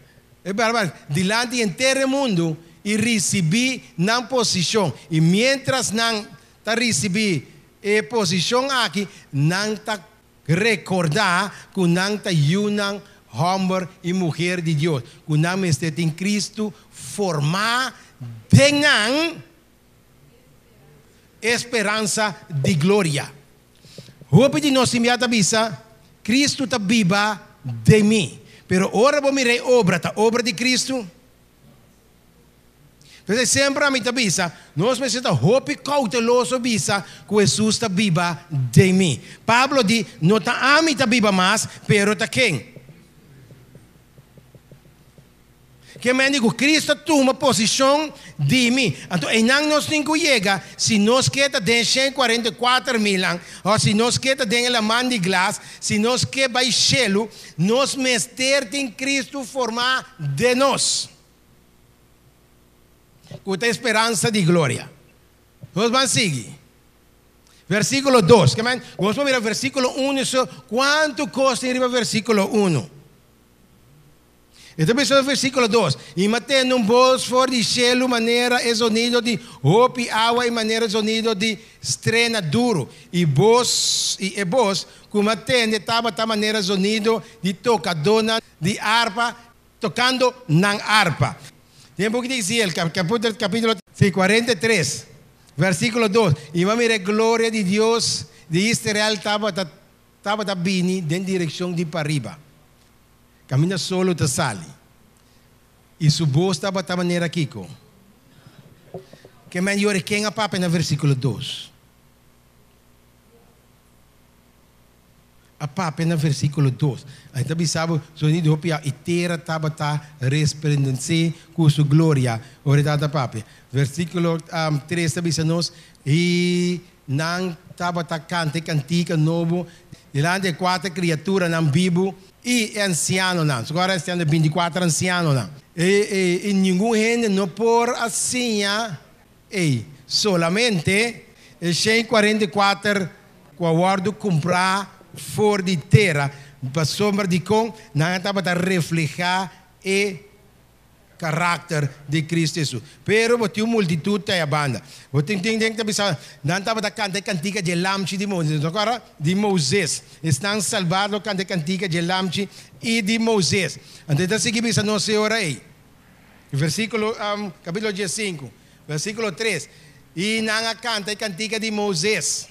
E barba dilanti henter e mundu i risibí nan posishon. I miéntras nan ta risibí e posishon aki, nan ta rekordá ku nan ta yunan hòmber i muher di Dios, ku nan mester tin Kristu formá den nan. E speransa di gloria. Hopi di nos tin bia ta bisa, Cristo ta biba den mi. Pero ora bo mira e obra, ta obra di Cristo? P'esei semper ami ta bisa, nos mester ta hopi kouteloso bisa ku Hesus ta biba den mi. Pablo di, No ta ami ta biba mas, pero ta ken? Ke men di ku Cristo a tuma posishon di mi. Anto einan nos tin ku yega si nos ke ta den 144 milnan, òf si nos ke ta den e laman di glas, si nos ke bai shelu, nos mester tin Cristo formá den nos, ku ta e speransa di gloria. Nos ban sigui. Versíkulo dos. Ke men, nos por mira versíkulo unu so, kuantu kos tin riba versíkulo unu. E ta bisa na versíkulo dos, I mi a tende un bos for di shelu manera e zonido di hopi awa i manera e zonido di strena duru. I bos, i e bos ku mi a tende tabata manera zonido di tokadónan di arpa tokando nan arpa. Den buki di Ezekiel, kapítulo 43, versíkulo 2, I mi a mira e gloria di Dios di Israel tabata tabata bini den direkshon di pariba. Kaminda solo ta sali. I su bos tabata manera kiko? Ke men yori ken a papia na versíkulo dos? A papia na versíkulo dos. Ai ta bisa bo, sonido hopi a i tera tabata resplendensé ku su gloria. Ora e tabata papia. Versíkulo tres ta bisa nos, I nan tabata kanta e kantika nobo dilanti e kuater kriaturanan bibu I e ansianonan, su ora e 24 ansianonan. I ningun hende no por a siña ei, solamente e 144 ku a wòrdu kumprá for di tera, pasobra dikon nan tabata reflehá e karakter di Cristo Hesus. Pero bo tin un multitud ta e banda. Bo tin tin den ta bisa, nan tabata kanta e kantika dje Lamchi di Mozes. No kòrda? Di Mozes. Esnan salbá lo kanta e kantika dje Lamchi i di Mozes. Anto e ta sigui bisa nos e ora ei. Versíkulo, kapítulo 15, versíkulo 3, I nan a kanta e kantika di Mozes,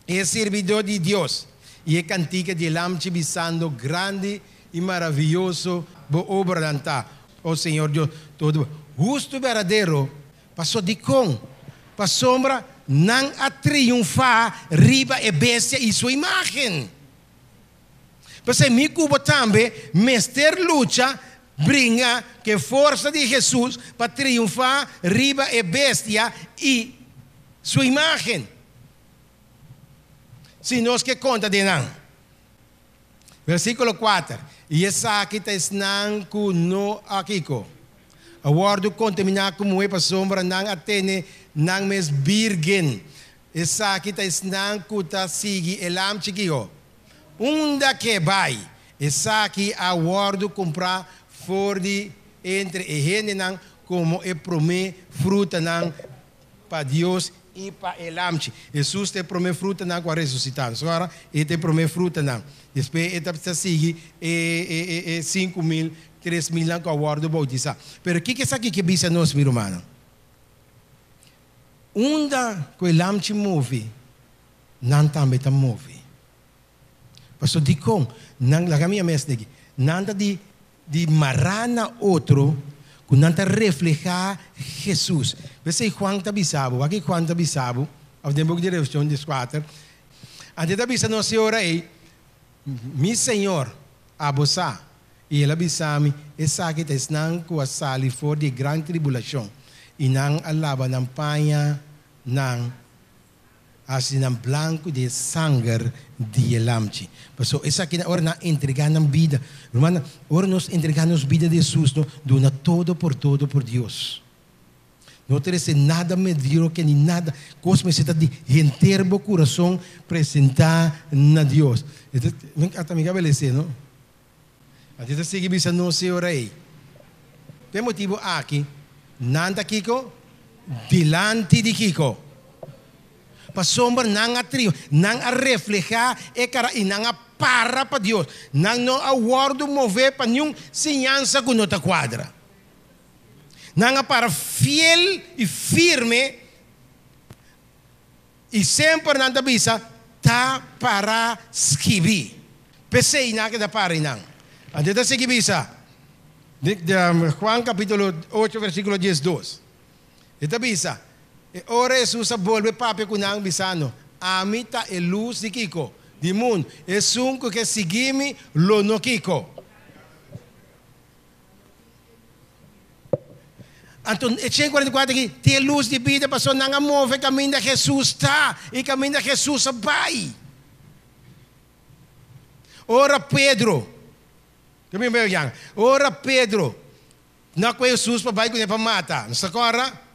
e sirbidó di Dios, i e kantika di e Lamchi bisando, Grandi i maraviyoso bo obranan ta, o Señor Dios Todo Hustu i berdadero. Paso dikon? Pasobra nan a triunfá riba e bestia i su imágen. P'esei mi ku bo tambe mester lucha bringa ku e forsa di Hesus pa triunfá riba e bestia i su imágen, si nos ke konta den nan. Versíkulo 4, I esaki ta esnan ku no a kiko? A wòrdu kontaminá ku muhé pasobra nan a tene nan mes bírgen. Esaki ta esnan ku ta sigui e lamchi kiko? Unda ke bai? Esaki a wòrdu kumprá for di entre e hendenan komo e promé frutanan pa Dios. I pa e lamchi. Hesus ta e promé frutanan ku a resusitá. Nos ora e ta e promé frutanan. Despues e ta sigui e e e 5000, 3000nan ku a wòrdu boutisá. Pero kiko esaki ke bisa nos, mi rumannan? Unda ku e lamchi move, nan tambe ta move. Pasobra dikon? Nan, laga mi a mes deki, nan ta di Di mará na otro ku nan ta reflehá Hesus. P'esei Juan ta bisa bo, wak ki Juan ta bisa bo, òf den buki di Revelashon dieskuater, anto e ta bisa nos e ora ei, Mi Señor, abo sa. I el a bisa mi, Esaki ta esnan ku a sali for di e gran tribulashon, i nan a laba nan paña nan. Hasi nan blanku di e sanger di e Lamchi. Pasobra esaki ta ora nan entregá nan bida. Rumannan, ora nos entregá nos bida di Hesus, no duna todo por todo por Dios. No trese nada medioke ni nada. Kos mester ta di henter bo kurason presentá na Dios. Ata mi kabel esei, no? Anto ta sigui bisa nos e ora ei. P'e motibu aki, nan ta kiko? Dilanti di kiko? Pasobra nan a triunfa, nan a reflehá e kara i nan a para pa Dios. Nan no a wòrdu mové pa niun siñansa ku no ta kuadra. Nan a para fiel i firme I semper nan ta bisa, Ta para skibi. P'esei nan a keda para einan. Anto e ta sigui bisa, den Juan kapítulo ocho versíkulo diesdos, e ta bisa, E ora Hesus a bolbe papia ku nan, bisando, Ami ta e lus di kiko? Di mundu. Esun ku ke sigui mi lo no kiko? Anto e 144 aki tin e lus di bida pasobra nan a move kaminda Hesus ta i kaminda Hesus a bai. Ora Pedro, ora Pedro no a kohe Hesus pa bai kuné pa mata, nos ta kòrda?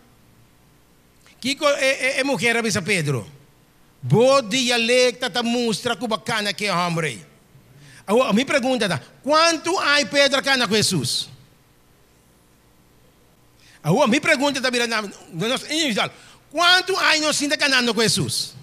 Kiko e muher a bisa Pedro? Bo dialecta ta mustra cu bo a cana cu e homber ey. Awor, mi pregunta ta, cuantu aña Pedro a cana cu Jesus? Awor, mi pregunta ta bira na nos individual, cuantu aña nos sinta canando cu Jesus?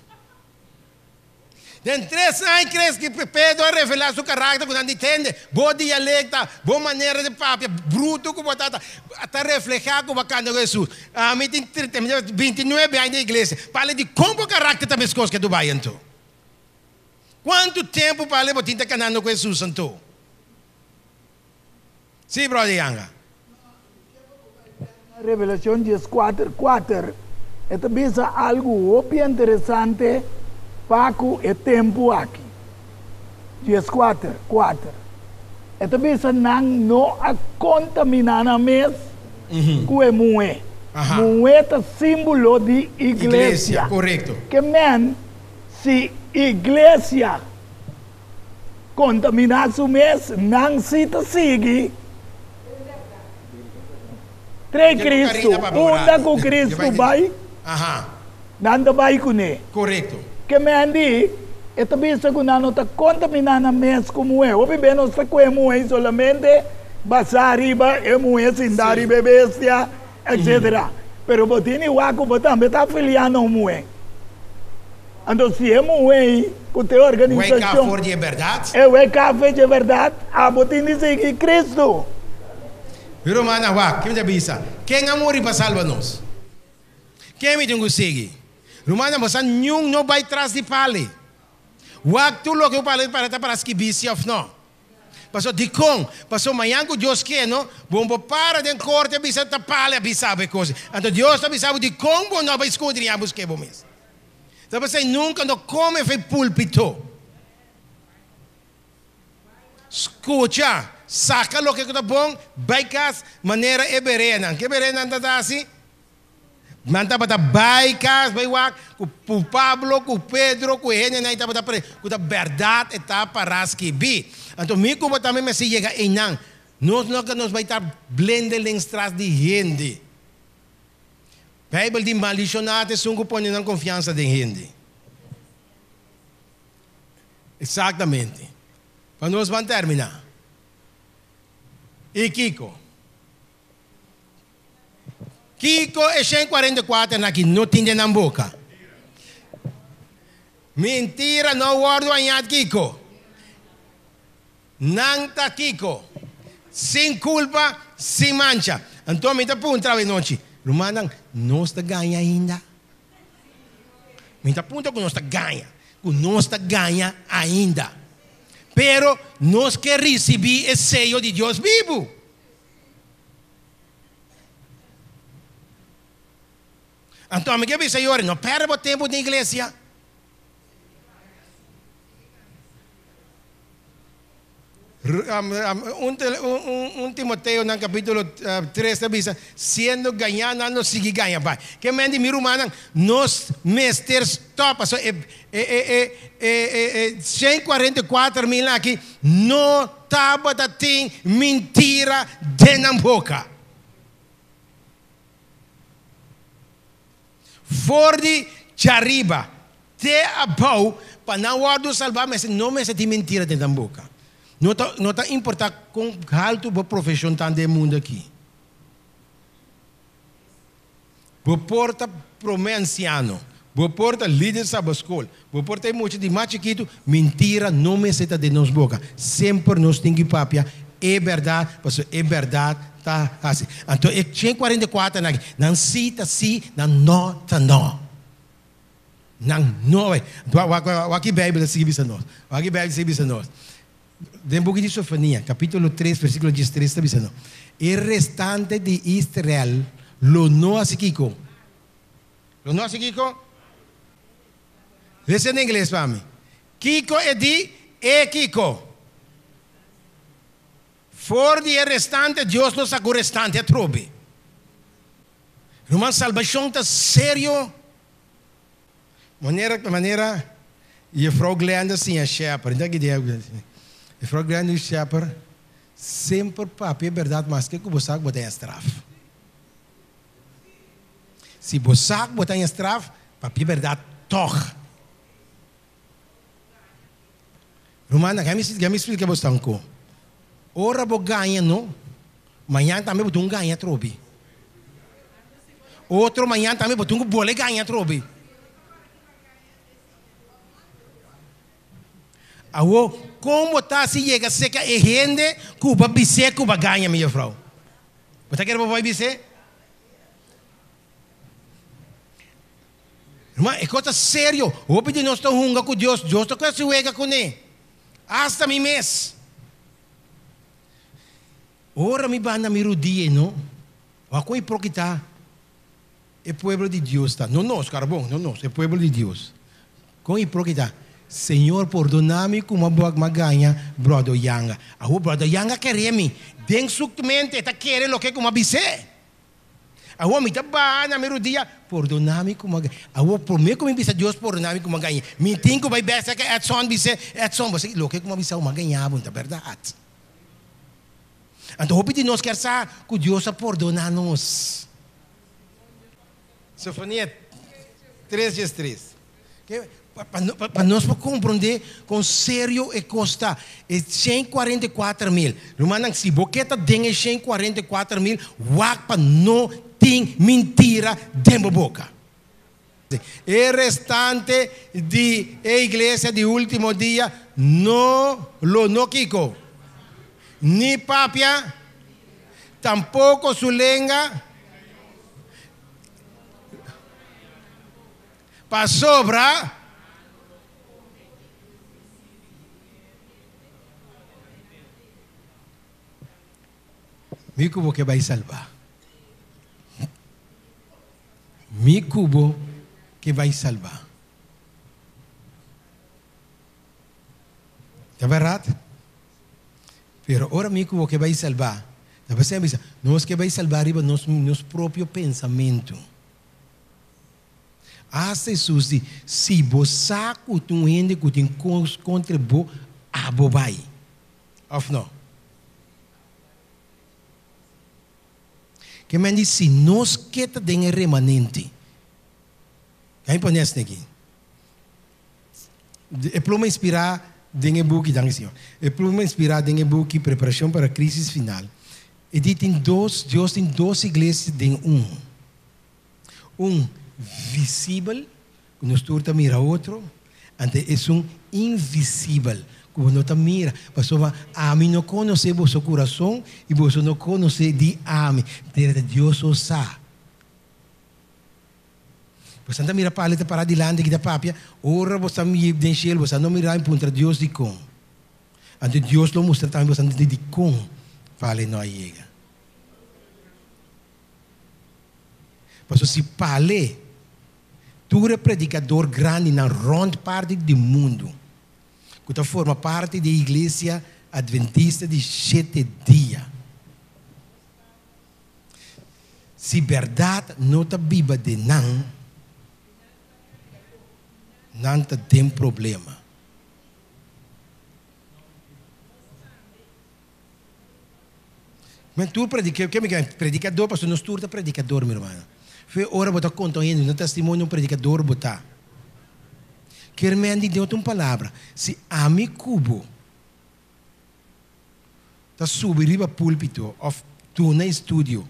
Den tres aña crees cu Pedro a revela su caracter cu nan di tende, bo dialecta, bo manera di papia bruto cu bo ta ta refleha cu bo a canta cu Jesus. Ami tin 29 aña den iglesia, pale di con bo caracter ta mescos cu Dubai anto? Cuanto tempo pale bo tin ta canando cu Jesus anto? Si, brother Yanga. Na Revelacion dieskuater kuater e ta bisa algu hopi interesante pa ku e tempu aki. Dieskuater kuater e ta bisa nan no a kontaminá nan mes ku e muhé. Muhé ta símbolo di iglesia. Ke men si iglesia Kontaminá su mes, nan si ta sigui trae Kristu. Unda ku Kristu bai, nan ta bai kuné. Ke men di, e ta bisa ku nan no ta kontaminá nan mes ku muhé. Hopi be nos ta kohe muhé solamente basá riba e muhé sintá riba e bestia, etsetera. Pero bo tin di wak ku bo tambe ta afiliá na un muhé. Anto si e muhé ei ku ta e organisashon. Weka for di e bèrdat. E weka for di e bèrdat, abo tin di sigui Kristu. Mi rumannan, wak, ke mi ta bisa? Ken a muri pa salba nos? Ken mi tin ku sigui? Rumannan, bo sa niun no bai tras di pali. Wak tur loke ku pali ta para skibí si òf no. Pasobra dikon? Pasobra mañan ku Dios ke no, bo no por para den korte a bisa ta pali a bisa bo e kos ei. Anto Dios ta bisa bo dikon bo no a bai skudriñá busk'é bo mes. Ta p'esei nunka no kome fe pulpito. Skucha, saka loke ku ta bon, bai kas manera e bereanan. Ke bereanan ta hasi? Nan tabata bai kas, bai wak ku Pablo, ku Pedro, ku e hendenan ei tabata pre ku ta bèrdat e ta pará skibí. Anto mi ku bo tambe mester yega einan. Nos no ke nos bai ta blendelings tras di hende. Bijbel di maldishoná ta esun ku pone nan konfiansa den hende. Eksaktamente. Pa nos ban terminá. I kiko? Kiko e 144 nan aki no tin den nan boka? Mentira no wòrdu hañá kiko? Nan ta kiko? Sin kulpa, sin mancha. Anto mi ta puntra awe nochi, rumannan, nos ta gaña ainda? Mi ta puntra ku nos ta gaña, ku nos ta gaña ainda. Pero nos ke risibí e seyo di Dios bibu. Anto mi ke bisa yori, no pèrdè bo tempu den iglesia. Un Timoteo nan kapítulo 3 ta bisa, siendo gañá nan lo sigui gaña bai. Ke men di mi rumannan, nos mester stòp, pasobra e e e e e 144.000 aki no tabata tin mintira den nan boka. For di djariba te abou, pa nan wòrdu salbá mester no mester tin mentira den nan boka. No ta no ta importá kon haltu bo profeshon ta den e mundu aki. Bo por ta promé ansiano, bo por ta lider sabaskol, bo por ta e mucha di mas chikitu, mentira no mester ta den nos boka. Semper nos tin ki papia e bèrdat, pasobra e bèrdat ta hasi. Anto e 144 nan aki, nan sí ta sí, nan no ta no. Nan no bai. Wak wak ki Beibel ta sigui bisa nos. Wak ki Beibel ta sigui bisa nos. Den buki di Sofonia, kapítulo 3, versíkulo 13 ta bisa nos, E restante di Israel lo no hasi kiko? Lo no hasi kiko? Lesa na ingles pa mi. Kiko e di? E kiko? For di e restante, Dios lo saka un restante atrobe. Ruman, salbashon ta serio. Manera manera Jefrouw Glenda siña Shepherd, nta ki dia Jefrouw Glenda di Shepherd semper papia e bèrdat maske ku bo sa ku bo ta haña straf. Si bo sa ku bo ta haña straf, papia e bèrdat tòg. Rumannan, ga mi splika bo stanko. Ora bo gaña no, mañan tambe bo tin un gaña atrobe. Otro mañan tambe bo tin ku bole gaña atrobe. Awo, kon bo ta si yega seka e hende ku bo a bis'é ku bo a gaña, mi jefrou? Bo ta kere bo bai bis'é? Herman, e kos ta serio. Hopi di nos ta hunga ku Dios. Dios ta kos wega kuné. Asta mi mes. Ora mi banda mi rudia no, wak kon hipókrita e pueblo di Dios ta. No nos, karbon, no nos, e pueblo di Dios. Kon hipókrita. Señor pordona mi ku mi a gaña Brother Yanga. Awor Brother Yanga kere mi. Den su mente e ta kere loke ku mi a bis'é. Awor mi ta baha na mi rudia, pordona mi ku mi a gaña. Awor prome ku mi bisa Dios pordona mi ku mi a gaña, mi tin ku bai bek serka Edson bis'é, Edson, bo sa loke ku mi a bisa bo mi a gaña bo, ta bèrdat. Anto hopi di nos kier sa ku Dios a pordona nos. Sofonia 3 diestres. Pa nos por komprondé kon serio e kos ta, e 144.000. Rumannan, si bo ke ta den e 144.000, wak pa no tin mintira den bo boka. E restante di e iglesia di último dia no lo no kiko? Ni papia, tampoko su lenga. Pasobra. Mi ku bo ke bai salba. Mi ku bo ke bai salba. Ta bèrdat? Pero ora mi ku bo ke bai salba, ta pasei a bisa, nos ke bai salba riba nos nos propio pensamentu. Asta Hesus di, Si bo sa ku tin un hende ku tin kos kontra bo, abo bai. Òf no? Ke men di si nos ke ta den e remanente. Ka mi pone esaki. E pluma inspirá den e buki, danki Señor. E pluma inspirá den e buki Preparacion para Crisis Final. E di tin dos, Dios tin dos iglesia den un. Un visibel, ku nos tur ta mira otro, Anto esun invisibel ku bo no ta mira, pasobra ami no konosé boso kurason i boso no konosé di ami. Tera ta Dios so sa. Boso ta mira pali ta pará dilanti aki ta papia, ora bo ta yib den shelu boso no mira i puntra Dios dikon. Anto Dios lo mustra tambe boso di dikon pali no a yega. Pasobra si pali Tur e predikador grandinan rònt parti di mundu ku ta forma parti di e Iglesia Adventista di Shete Dia. Si bèrdat no ta biba den nan, nan ta den problema. Men tur predikador, ke mi ke predikador pasobra nos tur ta predikador mi rumannan. Fe ora bo ta konta un hende un testimonio un predikador bo ta. Kier men di den otro un palabra, si ami ku bo ta subi riba pulpito of duna estudio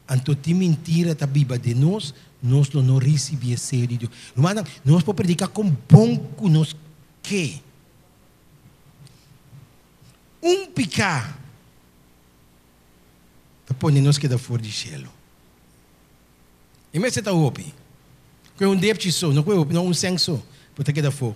anto tin mintira ta biba den nos, nos lo no risibi e seyo di Dios. Rumannan, nos por predika kon bon ku nos ke. Un piká ta pone nos keda for di shelu. E mester ta hopi. Ku un depchi so, no ku e hopi, no un sèn so, bo ta keda afó.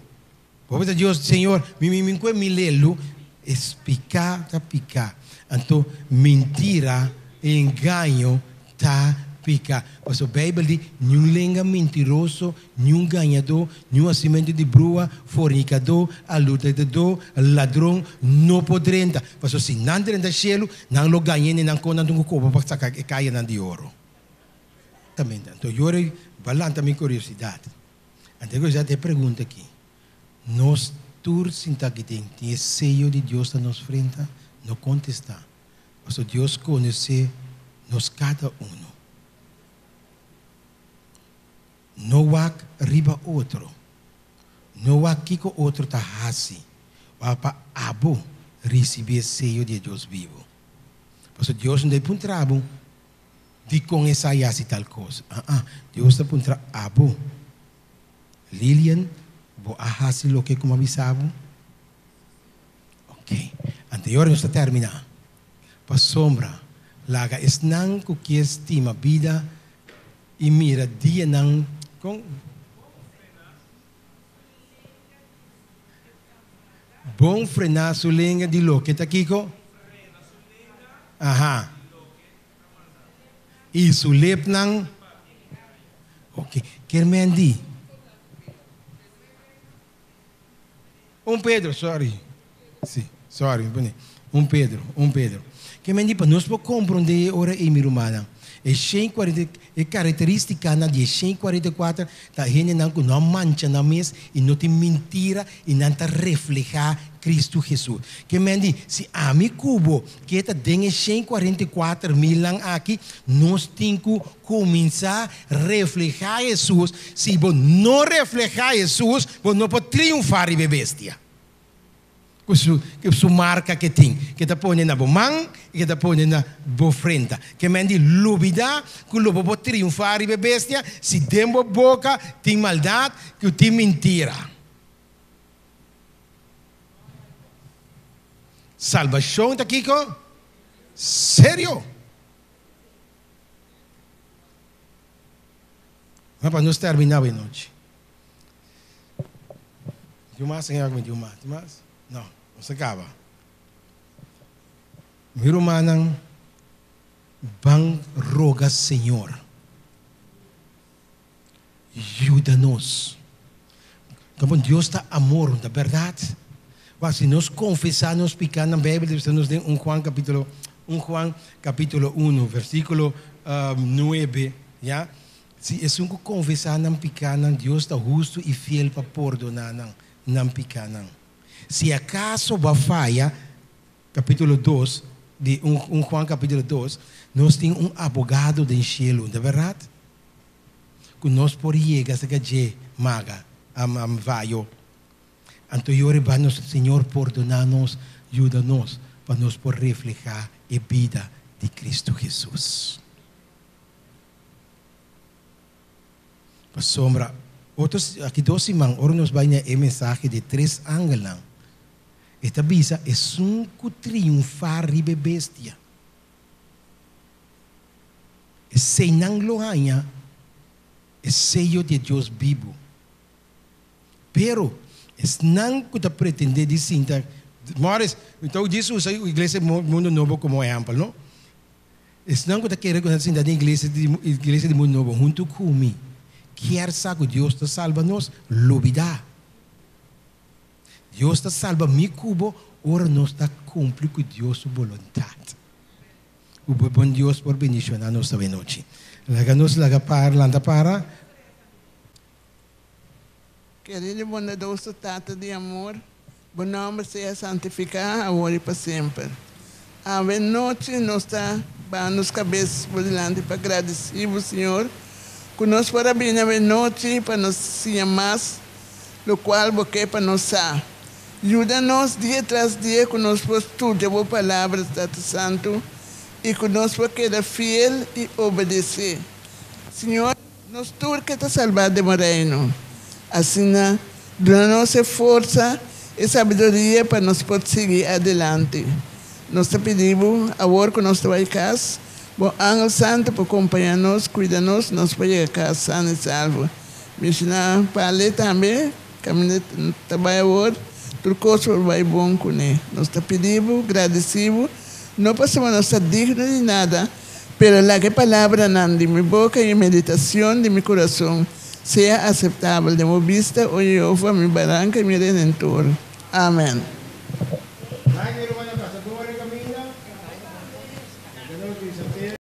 Bo bisa Dios, Señor, mi mi mi ku e mi lelu, es piká ta piká. Anto mentira i engaño ta piká. Pasobra Beibel di, Niun lenga mentiroso, niun gañadó, niun hasimentu di brua, fornikadó, aludadó, ladron, no por drenta. Pasobra si nan drenta shelu, nan lo gaña hende, nan kon nan tin ku koba pa saka e kayanan di oro. Anto yora ba lanta mi kuriosidat. Anto e kuriosidat e pregunta aki, Nos tur sinta aki den tin e seyo di Dios na nos frenta? No kontestá. Pasobra Dios konosé nos kada unu. No wak riba otro. No wak kiko otro ta hasi. Wak pa abo risibí e seyo di e Dios bibu. Pasobra Dios no ta puntra bo dikon esei hasi tal kos. Aa, Dios ta puntra abo, Lilian, bo a hasi loke ku mi a bisa bo? Ok, anterior nos ta termina. Pasobra laga esnan ku kier stima bida i mira dianan kon. Bon frena su lenga di loke ta kiko? Aha. I su lepnan. Ok, kier men di. Un Pedro, sorry. Si, sorry, mi pone. Un Pedro, un Pedro. Ke men di pa nos por komprondé e ora ei, mi rumannan, e 140, e karakterístikanan di e 144 ta hendenan ku no a mancha nan mes i no tin mintira i nan ta reflehá Kristu Hesus. Ke men di, si ami ku bo ke ta den e 144 milnan aki, nos tin ku Kuminsá reflehá Hesus. Si bo no reflehá Hesus, bo no por triunfá riba e bestia ku su su marka ke tin, ke ta pone na bo man i ke ta pone na bo frenta. Ke men di lubidá ku lo bo por triunfá riba e bestia si den bo boka tin maldat ku tin mintira. Salbashon ta kiko? Serio! Ma pa nos termina awe nochi. Tin mas, señor, tin mas, tin mas? No, nos a caba. Mi rumannan, ban roga Señor, yuda nos. Como Dios ta amor, ta berdad? Wak, si nos confesa nos picanan, Bijbel ta bisa nos den 1 Juan capítulo, 1 Juan capítulo 1, versículo 9, ya? Si esun cu confesa nan picanan, Dios ta husto y fiel pa pordona nan nan picanan. Si acaso bo a faya, capítulo 2, di 1 Juan capítulo 2, nos tin un abogado den cielo, ta berdad? Cu nos por yega cerca dje maga, am, vayo. Anto yora ba nos, Señor, pordona nos, yuda nos pa nos por refleha e bida di Cristo Jesus. Pasobra Otro, aki dos siman, ora nos bai na e mensahe di tres angelnan, e ta bisa, esun ku triunfá riba e bestia, eseinan lo haña e seyo di e Dios bibu. Pero, esnan ku ta pretendé di sinta, Morris, mi ta djis usa Iglesia Mundo Nobo komo ehèmpel, no? Esnan ku ta kere ku nan ta sinta den iglesia di Iglesia di Mundu Nobo huntu ku mi kier sa ku Dios ta salba nos, lubidá. Dios ta salba mi ku bo ora nos ta kumpli ku Dios su boluntat. Ku bo bon Dios por bendishoná nos awenochi. Laga nos laga para, lanta para. Kerido i bondadoso Tata di amor, Bo nòmber sea santifiká awor i pa semper. Awe nochi nos ta baha nos kabes Bo dilanti pa gradisí Bo, Señor, ku nos por a bini awe nochi pa nos siña mas lokual Bo ke pa nos sa. Yuda nos dia tras dia ku nos por studia Bo Palabra, Tata Santu, i ku nos por keda fiel i obedesé. Señor. Nos tur ke ta salbá den bo Reino. Asina, duna nos e forsa i sabiduria pa nos por sigui adelante. Nos ta pidi bo, awor ku nos ta bai kas, bo angel santu por kompañá nos, kuida nos, nos por yega kas sano i salvo. Menshoná Pale tambe, kaminda ta bai awor, tur kos por bai bon kuné. Nos ta pidi bo, gradisí bo, no pasobra nos ta digno di nada, Pero laga e palabranan di mi boka i e meditacion di mi curason sea aceptabel den bo bista, o Jehova, mi Baranca i mi Redentor. Amen.